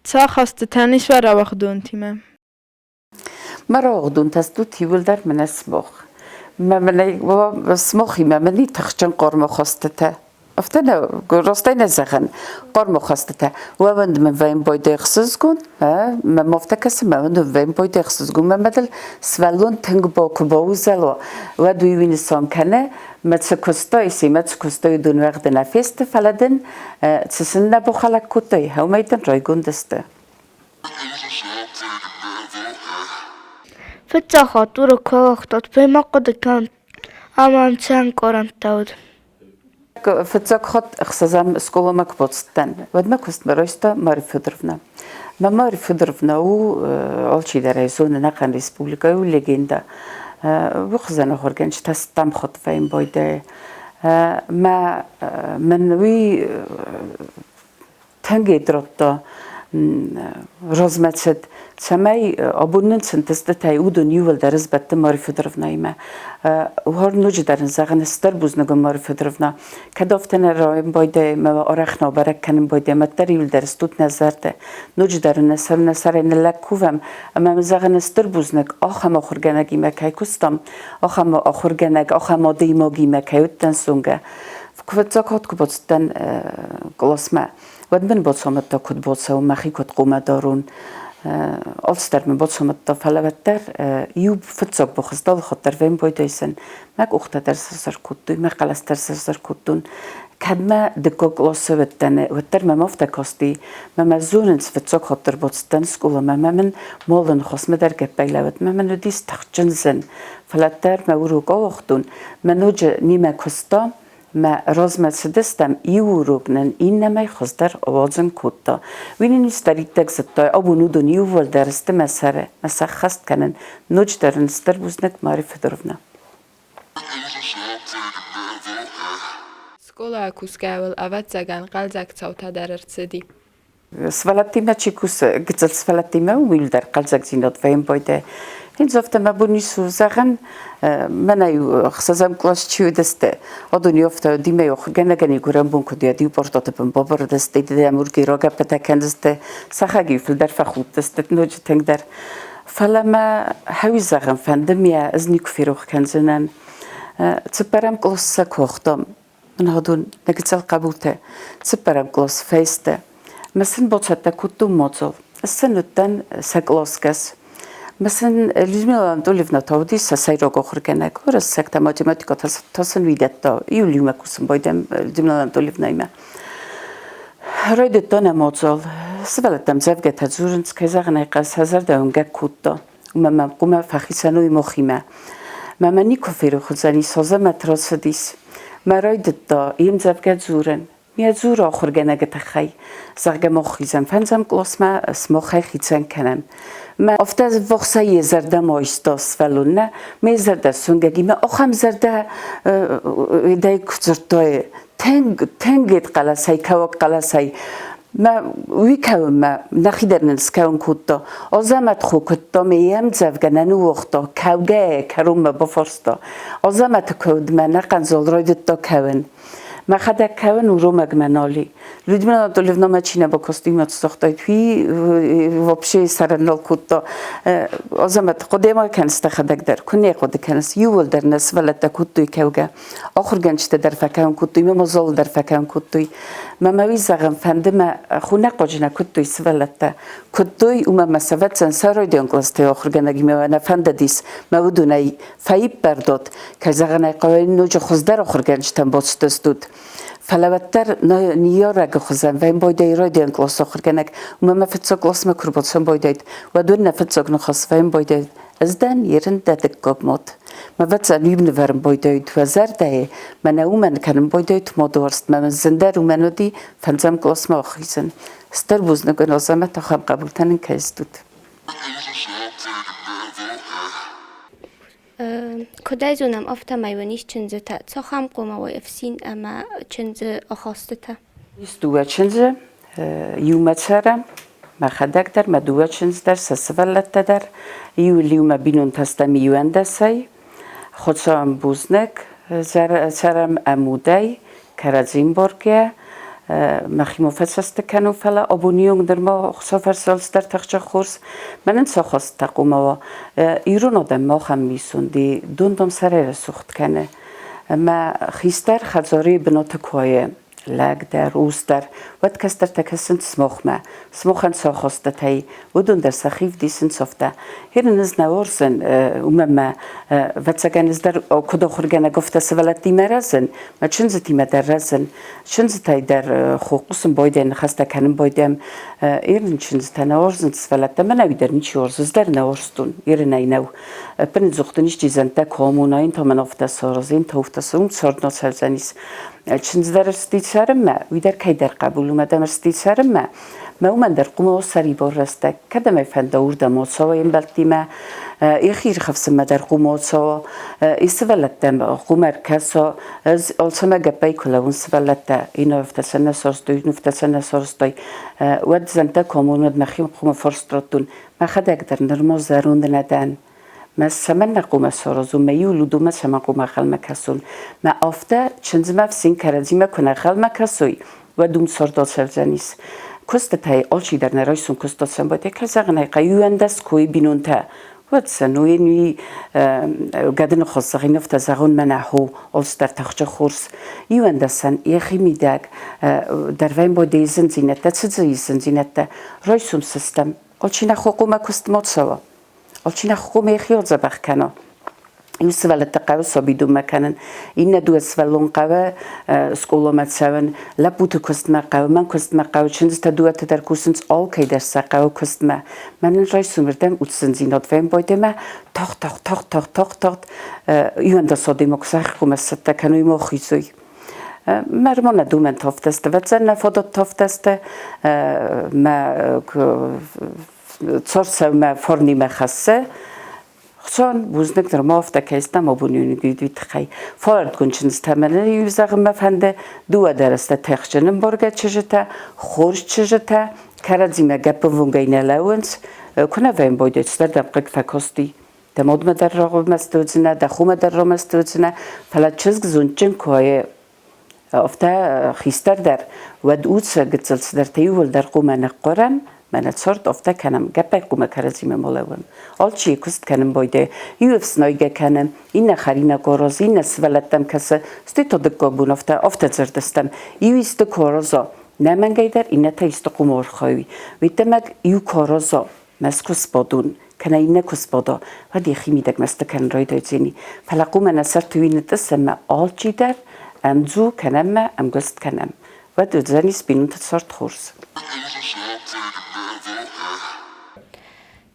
Цы ахастытӕн ис уӕ рауагъдонтимӕ? Мӕ рауагъдонтӕ стут иууылдӕр мӕнӕ сымах. Мӕ мӕнӕ сымахимӕ мын и тыхджын хъарм ахастытӕ. Афтӕ нӕ, растӕй нӕ зӕгъын, хъарм ахастытӕ. Уӕвӕнд мын вӕййын байдайы ӕхсызгон, мӕм афтӕ кӕсы, мӕ уӕнд вӕййын байдайы ӕхсызгон, мӕ мадыл сывӕллон тынг куы баузӕла, уӕд уый уый нысан кӕны, мӕ цы куыстай, семӕ цы куыстай, уыдон уӕгъды нӕ фесты, фӕлӕ дын цы сын нӕ бахӕлӕг кодтай, уымӕй дын райгонд сты. Фыццаг хатт урок куы ауагътат, уый ма хъуыды кӕн ӕмӕ цы ӕнкъарӕнтӕ уыд? Фыццаг хатт ӕхсӕзӕм скъоламӕ куы бацыдтӕн, уӕд мӕ куыстмӕ райста Марья Федоровна. Мӕ Марья Федоровна у алчидӕр ӕй зоны ӕнӕхъӕн республикӕйы у легендӕ. Уый хуызӕн ахуыргӕнджытӕ стӕм хатт вӕййын байдайы. Мӕ мын уый тынг радта размӕцыд, цӕмӕй абон нын цы ӕнтыстытӕй уыдон иууылдӕр ӕз бӕтты Марья Федоровнаимӕ. Уар ноджыдӕр ын зӕгъын, стыр бузныг Марья Федоровна, кӕд афтӕ нӕ райын байдайы, мӕ арӕх нӕ бӕрӕг кӕнын байдайы, мӕддӕр иууылдӕр стут нӕ зӕрдӕ. Ноджыдӕр ын нӕ сӕр нӕ сӕрӕй ныллӕг кувӕм, ӕмӕ мын зӕгъын, стыр бузныг, ахӕм ахуыргӕнӕгимӕ кӕй куыстам, ахӕм ахуыргӕнӕг, ахӕм адӕймагимӕ кӕй уыдтӕн зонгӕ. Фыццаг хатт куы бацыдтӕн къласмӕ, уӕд мын бацамыдта, куыд бацӕуын, мӕхи куыд хъуамӕ дарон. Алцыдӕр мын бацамыдта, фӕлӕ уӕддӕр иу фыццаг бахызт алыхатт дӕр вӕййын мӕ къухтӕ дӕр сыр-сыр кодтой, мӕ хъӕлӕс дӕр сыр-сыр кодтон. Кӕд мӕ дыккаг къласы уыдтӕн, уӕддӕр мӕм афтӕ касти, мӕ мӕ зонынц, фыццаг хатт дӕр бацыдтӕн скъоламӕ, мӕ мын малы ныхасмӕ дӕр гӕппӕй лӕууыд, мӕ мын уыдис тыхджын зын. Фӕлӕ дӕр мӕ урок ауагътон, мӕ ноджы немӕ куыста. Мӕ размӕ цыдыстӕм, иу урок нын иннӕмӕй хуыздӕр уадзын кодта. Уый нын истӕриддӕг зыдта, абон уыдон иууылдӕр сты мӕ сӕры, мӕ сӕххӕст кӕнын. Ноджыдӕр ын стыр бузныг, Марья Федоровна. Скъолайы кусгӕйӕ ӕвӕццӕгӕн, хъӕлдзӕг цаутӕ дӕр ӕрцыди. Сывӕллӕттимӕ чи кусы, гыццыл сывӕллӕттимӕ, уый дӕр хъӕлдзӕгдзинад вӕййы ӕмбойдӕ. Хиндзофтӕ мӕ бон ис у зӕгъын, мӕнӕ ӕхсӕзӕм кълас чи уыдысты, уыдон афтӕ димӕ ахуыргӕнӕгӕн гуырӕн бон куыд уыд, иу пъортоты бын бабырыдысты, дӕм урги рагӕппытӕ кӕндзысты, сӕхӕг-иу фылдӕр фӕхудтысты ноджы тынгдӕр. Фӕлӕ мӕ хӕуи зӕгъын фӕнды, мӕ ӕз никуы ферох кӕндзынӕн. Цыппӕрӕм кълас сӕ куы уагътам, Нагъдун, нӕ гыццыл хъӕбултӕ, цыппӕрӕм кълас фӕсте. Мӕ сын бацӕттӕ кодтон мадзал. Ӕз сын уыдтӕн сӕ къласгӕс. Мӕ сын Людмила Анатольевна та уыдис сӕ сӕйраг ахуыргӕнӕг. Уырыссӕгтӕ математикӕ та сын уый дӕтта. Иу иумӕ кусын байдӕм Людмила Анатольевнаимӕ. Райдыдта нӕ мадзал. Сывӕллӕттӕм дзӕвгӕтӕ дзурынц, кӕй зӕгъын ӕй хъӕуы, сӕ зӕрдӕ уынгӕг кодта. Уымӕ мӕм хъуамӕ фӕхицӕн уой мохимӕ. Мӕ мӕ никуы ферох уыдзӕнис, Азӕмӕт рацыдис. Мӕ райдыдта йе мдзӕвгӕ дзурын. Ме дзуры ахуыргӕнӕгы тыххӕй, зӕгъгӕ, мох хизӕм фӕндзӕм къласмӕ, смохӕй хицӕн кӕнӕм. Мӕ афтӕ ввахсӕй йӕ зӕрдӕ ма иста сывӕллонмӕ, ме зӕрдӕ суынгӕгимӕ ахӕм зӕрдӕ дӕй куы дзырдтай, тынг, тынг хъӕлӕсӕй, кӕуӕг хъӕлӕсӕй. Мӕ уый кӕуынмӕ нӕхи дӕр нын скӕуын кодта. Азӕмӕт хо куыдта, ме ӕмдзӕвгӕ нӕ ныууагъта, кӕугӕ кӕронмӕ бафарста. Азӕмӕты куывдмӕ нӕ къандзол райдыдта кӕуын. Мӕхӕдӕг кӕуын уромӕгмӕ нал и. Людмила Анатольевна мӕ чи нӕ бакасти, уымӕ загътаид, уый вообще сӕрӕн нал кодта. Азӕмӕт, хъуыды ма кӕныс дӕхӕдӕг дӕр? Куы нӕ хъуыды кӕныс, иууылдӕр нӕ сывӕллӕттӕ кодтой кӕугӕ. Ахуыргӕнджытӕ дӕр фӕкӕуын кодтой, мӕ мадзал дӕр фӕкӕуын кодтой. Мӕ мӕ уый зӕгъын фӕнды, мӕ хунӕхъуаджы нӕ куыдтой сывӕллӕттӕ. Куыдтой, уымӕ мӕ сӕвӕццӕн сӕ райдиан кълӕсты ахуыргӕнӕгимӕ нӕ фӕндыдис, мӕ уыдонӕй фӕиппӕрдот, кӕй зӕгъын ӕй хъӕуы, ноджы хуыздӕр ахуыргӕнджытӕм бацыдыстут. Фӕлӕ уӕддӕр ныййарӕгы хуызӕн вӕймбойдӕй райдиан къласы ахуыргӕнӕг, уымӕ мӕ фыццаг къласмӕ куы рбацӕмбойдайд, уӕд уын нӕ фыццаг ныхас вӕймбойдайд, ӕз дӕн ерын дӕ дыккаг мад. Мӕ вӕццӕн уым нывӕрын байдайут уӕ зӕрдӕйы, мӕнӕ уымӕн кӕнын байдайут мадуарзт, мӕ мын зындӕр уымӕн уыди фӕндзӕм къласмӕ ахизын. Стыр бузныг уын, Азӕмӕт, ахӕм хъӕбултӕ нын кӕй стут. Куыд ӕй зонӕм, афтӕмӕй уын ис чындзытӕ. Цахӕм хъуамӕ уой ӕфсин ӕмӕ чындзы ахастытӕ? Ис дыууӕ чындзы, иумӕ цӕрӕм, мӕхӕдӕг дӕр, мӕ дыууӕ чындз дӕр, сӕ сывӕллӕттӕ дӕр. Иу иумӕ бинонтӕ стӕм иуӕндӕсӕй. Хуыцауӕн бузныг, цӕрӕм ӕмудӕй, кӕрӕдзи ӕмбаргӕ. Мӕхимӕ фӕцӕсты кӕнон, фӕлӕ абоны онг нырма Хуыцау фӕрцы алцыдӕр тӕхджын хорз. Мӕнӕн цы ахастытӕ хъуамӕ уа? Ирон адӕммӕ ахӕм мисунди дон-дон сӕрӕй рӕсугъд кӕны. Мӕ хистӕр хӕдзари бынаты куы уайы, лӕг дӕр, ус дӕр, уӕд кӕстӕртӕ кӕсынц смохмӕ. Смохӕн сӕ хостытӕй, уыдон дӕр сӕхи вдисынц афтӕ. Херын ӕз нӕ уарзын, уымӕн мӕ, ӕвӕццӕгӕн, ӕз дӕр куыд ахуыргӕнӕг, афтӕ сывӕллӕттимӕ рӕзын, мӕ чындзытимӕ дӕр рӕзын. Чындзытӕй дӕр хъусын байдайӕм, ныхӕстӕ кӕнын байдайӕм. Ирын чындзытӕ нӕ уарзынц сывӕллӕттӕ, мӕнӕуи дӕр ничи уарзы, ӕз дӕр нӕ уарзтон, ирынӕй нӕу. Ӕппынӕдзухдӕр исчи зӕндтӕ куы амона, йын та мӕн афтӕ саразы, йын та афтӕ цы, уым цард нӕ цӕудзӕнис. Чындз дӕр ӕрцыди цӕрынмӕ, уый дӕр кӕйдӕр хъӕбул у, мӕ дӕм ӕрцыди цӕрынмӕ. Мӕ уымӕн дӕр хъуамӕ уа сӕрибар рӕстӕг. Кӕдӕм ӕй фӕнда, уырдӕм ацӕуа йе мбӕлттимӕ, йӕхи ирхӕфсынмӕ дӕр хъуамӕ ацӕуа, йӕ сывӕллӕттӕм хъуамӕ ӕркӕса. Ӕз алцӕмӕ гӕппӕй куы лӕууын сывӕллӕттӕ, иннӕ сӕ нӕ сарӕзтой, иннӕ сӕ нӕ сарӕзтой, уӕд зӕнтӕ куы амонын, уӕд мӕхи хъуамӕ фарст раттон. Мӕхӕдӕг дӕр нырма зӕронд нӕ дӕн. Мӕ цӕмӕннӕ хъуамӕ саразон, мӕ иу лудомӕ цӕмӕн хъуамӕ ӕнхъӕлмӕ кӕсон? Мӕ афтӕ чындзмӕ ӕфсин кӕрӕдзимӕ куы нӕ ӕнхъӕлмӕ кӕсой, уӕд уым цард ацӕудзӕнис. Куыстытӕй алчидӕр нӕ райсом куыста сӕмбӕлдӕй, кӕй зӕгъын ӕй хъӕуы, иуӕндӕс койы бинонтӕ. Уӕд сӕ ноен уый гӕдыныхос зӕгъин, афтӕ зӕгъон мӕнӕ хо, алцыдӕр тӕхджы хорз. Иуӕндӕсӕн йӕхи мидӕг дӕрвӕн бодейы зындзинӕдтӕ, цы дзы ис зындзинӕдтӕ, райсом сыстӕм, алчи нӕ хо хъуамӕ куыстмӕ цӕуа. Алчи нӕ хъуамӕ йӕхи адзӕбӕх кӕна. Иу сывӕллӕтты хъӕуы сабидонмӕ кӕнын, иннӕ дыууӕ сывӕллон хъӕуы скъоламӕ цӕуын, лӕппуты куыстмӕ хъӕуы, мӕн куыстмӕ хъӕуы, чындзытӕ дыууӕты дӕр кусынц, алкӕй дӕр сӕ хъӕуы куыстмӕ. Мӕнӕн райсомырдӕм удсындзинад фембӕлдемӕ тагъд-тагъд, тагъд-тагъд, тагъд-тагъд иуӕндӕс адӕймаг сӕхи хъуамӕ сцӕттӕ кӕной ма ахизой. Мӕ думӕн тофтӕсты, вӕццӕн фодот тофтӕсты, мӕ цорцӕумӕ форнимӕ хӕссы. Хуыцауӕн бузныг нырма афтӕ кӕй стӕм абон уый тыххӕй. Фӕлӕрдгун чындзытӕ мӕнӕ иу зӕгъын мӕ фӕнды, дыууӕ дӕр сты тыхджын ӕмбаргӕ чызджытӕ, хорз чызджытӕ, кӕрӕдзимӕ гӕппӕввонгӕй нӕ лӕууынц. Куы нӕ вӕййын бойдӕй, цыдӕр дӕм хъыг фӕкости. Дӕ модмӕ дӕр рагъомӕсты уыдзынӕ, дӕ хомӕ дӕр ромӕсты уыдзынӕ, фӕлӕ чызг зондджын куы уа, афтӕ хистӕр дӕр, уӕд уыцы гыццыл цыдӕртӕ иууылдӕр хъуамӕ ныхъхъуырӕм, мӕнӕ цорд афтӕ кӕнӕм, гӕппӕй хъуамӕ кӕрӕдзимӕ ма лӕууӕм. Алчи куыст кӕнын байдайы, иу ӕфснайгӕ кӕны, иннӕ хӕринаг аразы, иннӕ сывӕллӕттӕм кӕсы, стӕй та дыккаг бон афтӕ, афтӕ дзырдыстӕм. Иу исты куы араза, нӕ мӕнгӕй дӕр, иннӕтӕ исты хъуамӕ архайой. Уыйддӕмӕг иу куы араза, Мӕскуы сбадун, кӕнӕ иннӕ куы сбада, уӕд йӕхи мидӕг мӕсты кӕнын райдайдзӕни. Фӕлӕ хъуамӕ нӕ сӕрты уый нытътъысӕм ӕмӕ алчидӕр ӕмдзу кӕнӕм ӕмӕ ӕмгуыст кӕнӕм. Уӕд уыдзӕнис бинонты цард хорз.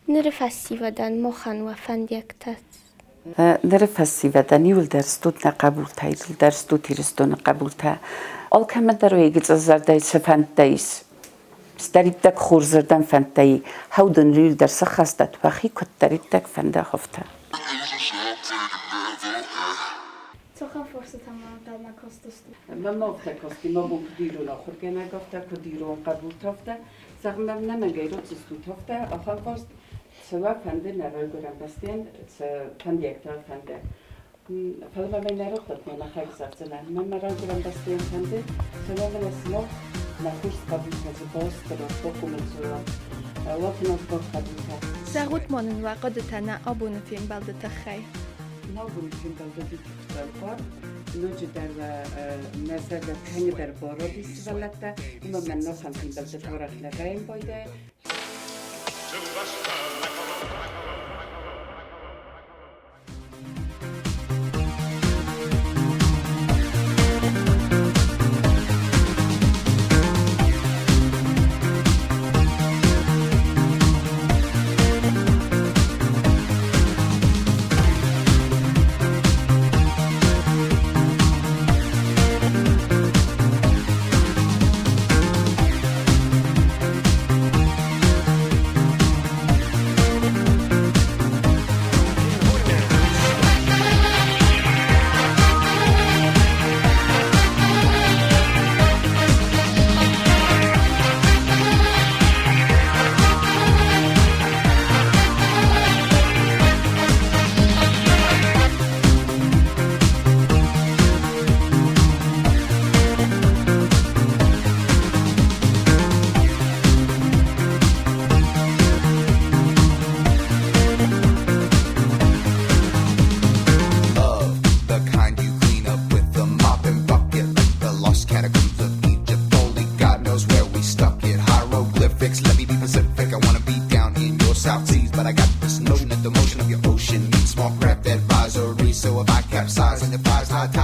Ныры фӕсивӕдӕн махӕн уӕ фӕндиӕгтӕ. Ныры фӕсивӕдӕн иуылдӕр стут нӕ хъӕбултӕ, иуылдӕр стут Ирыстоны хъӕбултӕ. Алкӕмӕн дӕр уӕ гыцъыл зӕрдӕйы цы фӕндтӕ ис, цыдӕриддӕр хорзырдӕм фӕндтӕ и, хӕудын иуылдӕр сыххӕстат, уӕхи куыддӕриддӕр фӕнда, афтӕ. Цахӕм фарстатӕ ма ӕнхъӕлмӕ кастыстут? Мӕ афтӕ касти, мӕ бон куыд ирон ахуыргӕнӕг афтӕ, куыд ирон хъӕбултӕ афтӕ. Зӕгъын мӕм нӕмӕнгӕй рацыстут афтӕ, ахӕм фарст цы уӕ фӕнды нӕ райгуырӕн бӕстӕйӕн, цы фӕндиӕгтӕ фӕнды. Фӕлӕ мӕ нӕ рохтатмӕ нӕхӕг зӕгъдзынӕн. Мӕ мӕ райгуырӕн бӕстӕйӕн фӕнды, цӕмӕй мӕнӕ сымах нӕ хорз хъӕбултӕ дзы басдӕрат, бакомындзӕуат, уат нӕ хъӕбултӕ. Зӕгъут ма нын уӕ хъуыдытӕ нӕ абоны фембӕлды тыххӕй. Нӕ абоны фембӕлды дыдтыхтӕ ноджыдӕр нӕ зӕрдӕ тынгдӕр баради сывӕллӕттӕ, уымӕн мӕ нохӕн фембӕлды таурӕгъ лӕвӕрын байдайы. Love, the kind you clean up with the mop and bucket, like the lost catacombs of Egypt. Only God knows where we stuck it. Hieroglyphics, let me be Pacific. I wanna be down in your South Seas, but I got this notion that the motion of your ocean needs small craft advisory. So if I capsize on your prize high tide.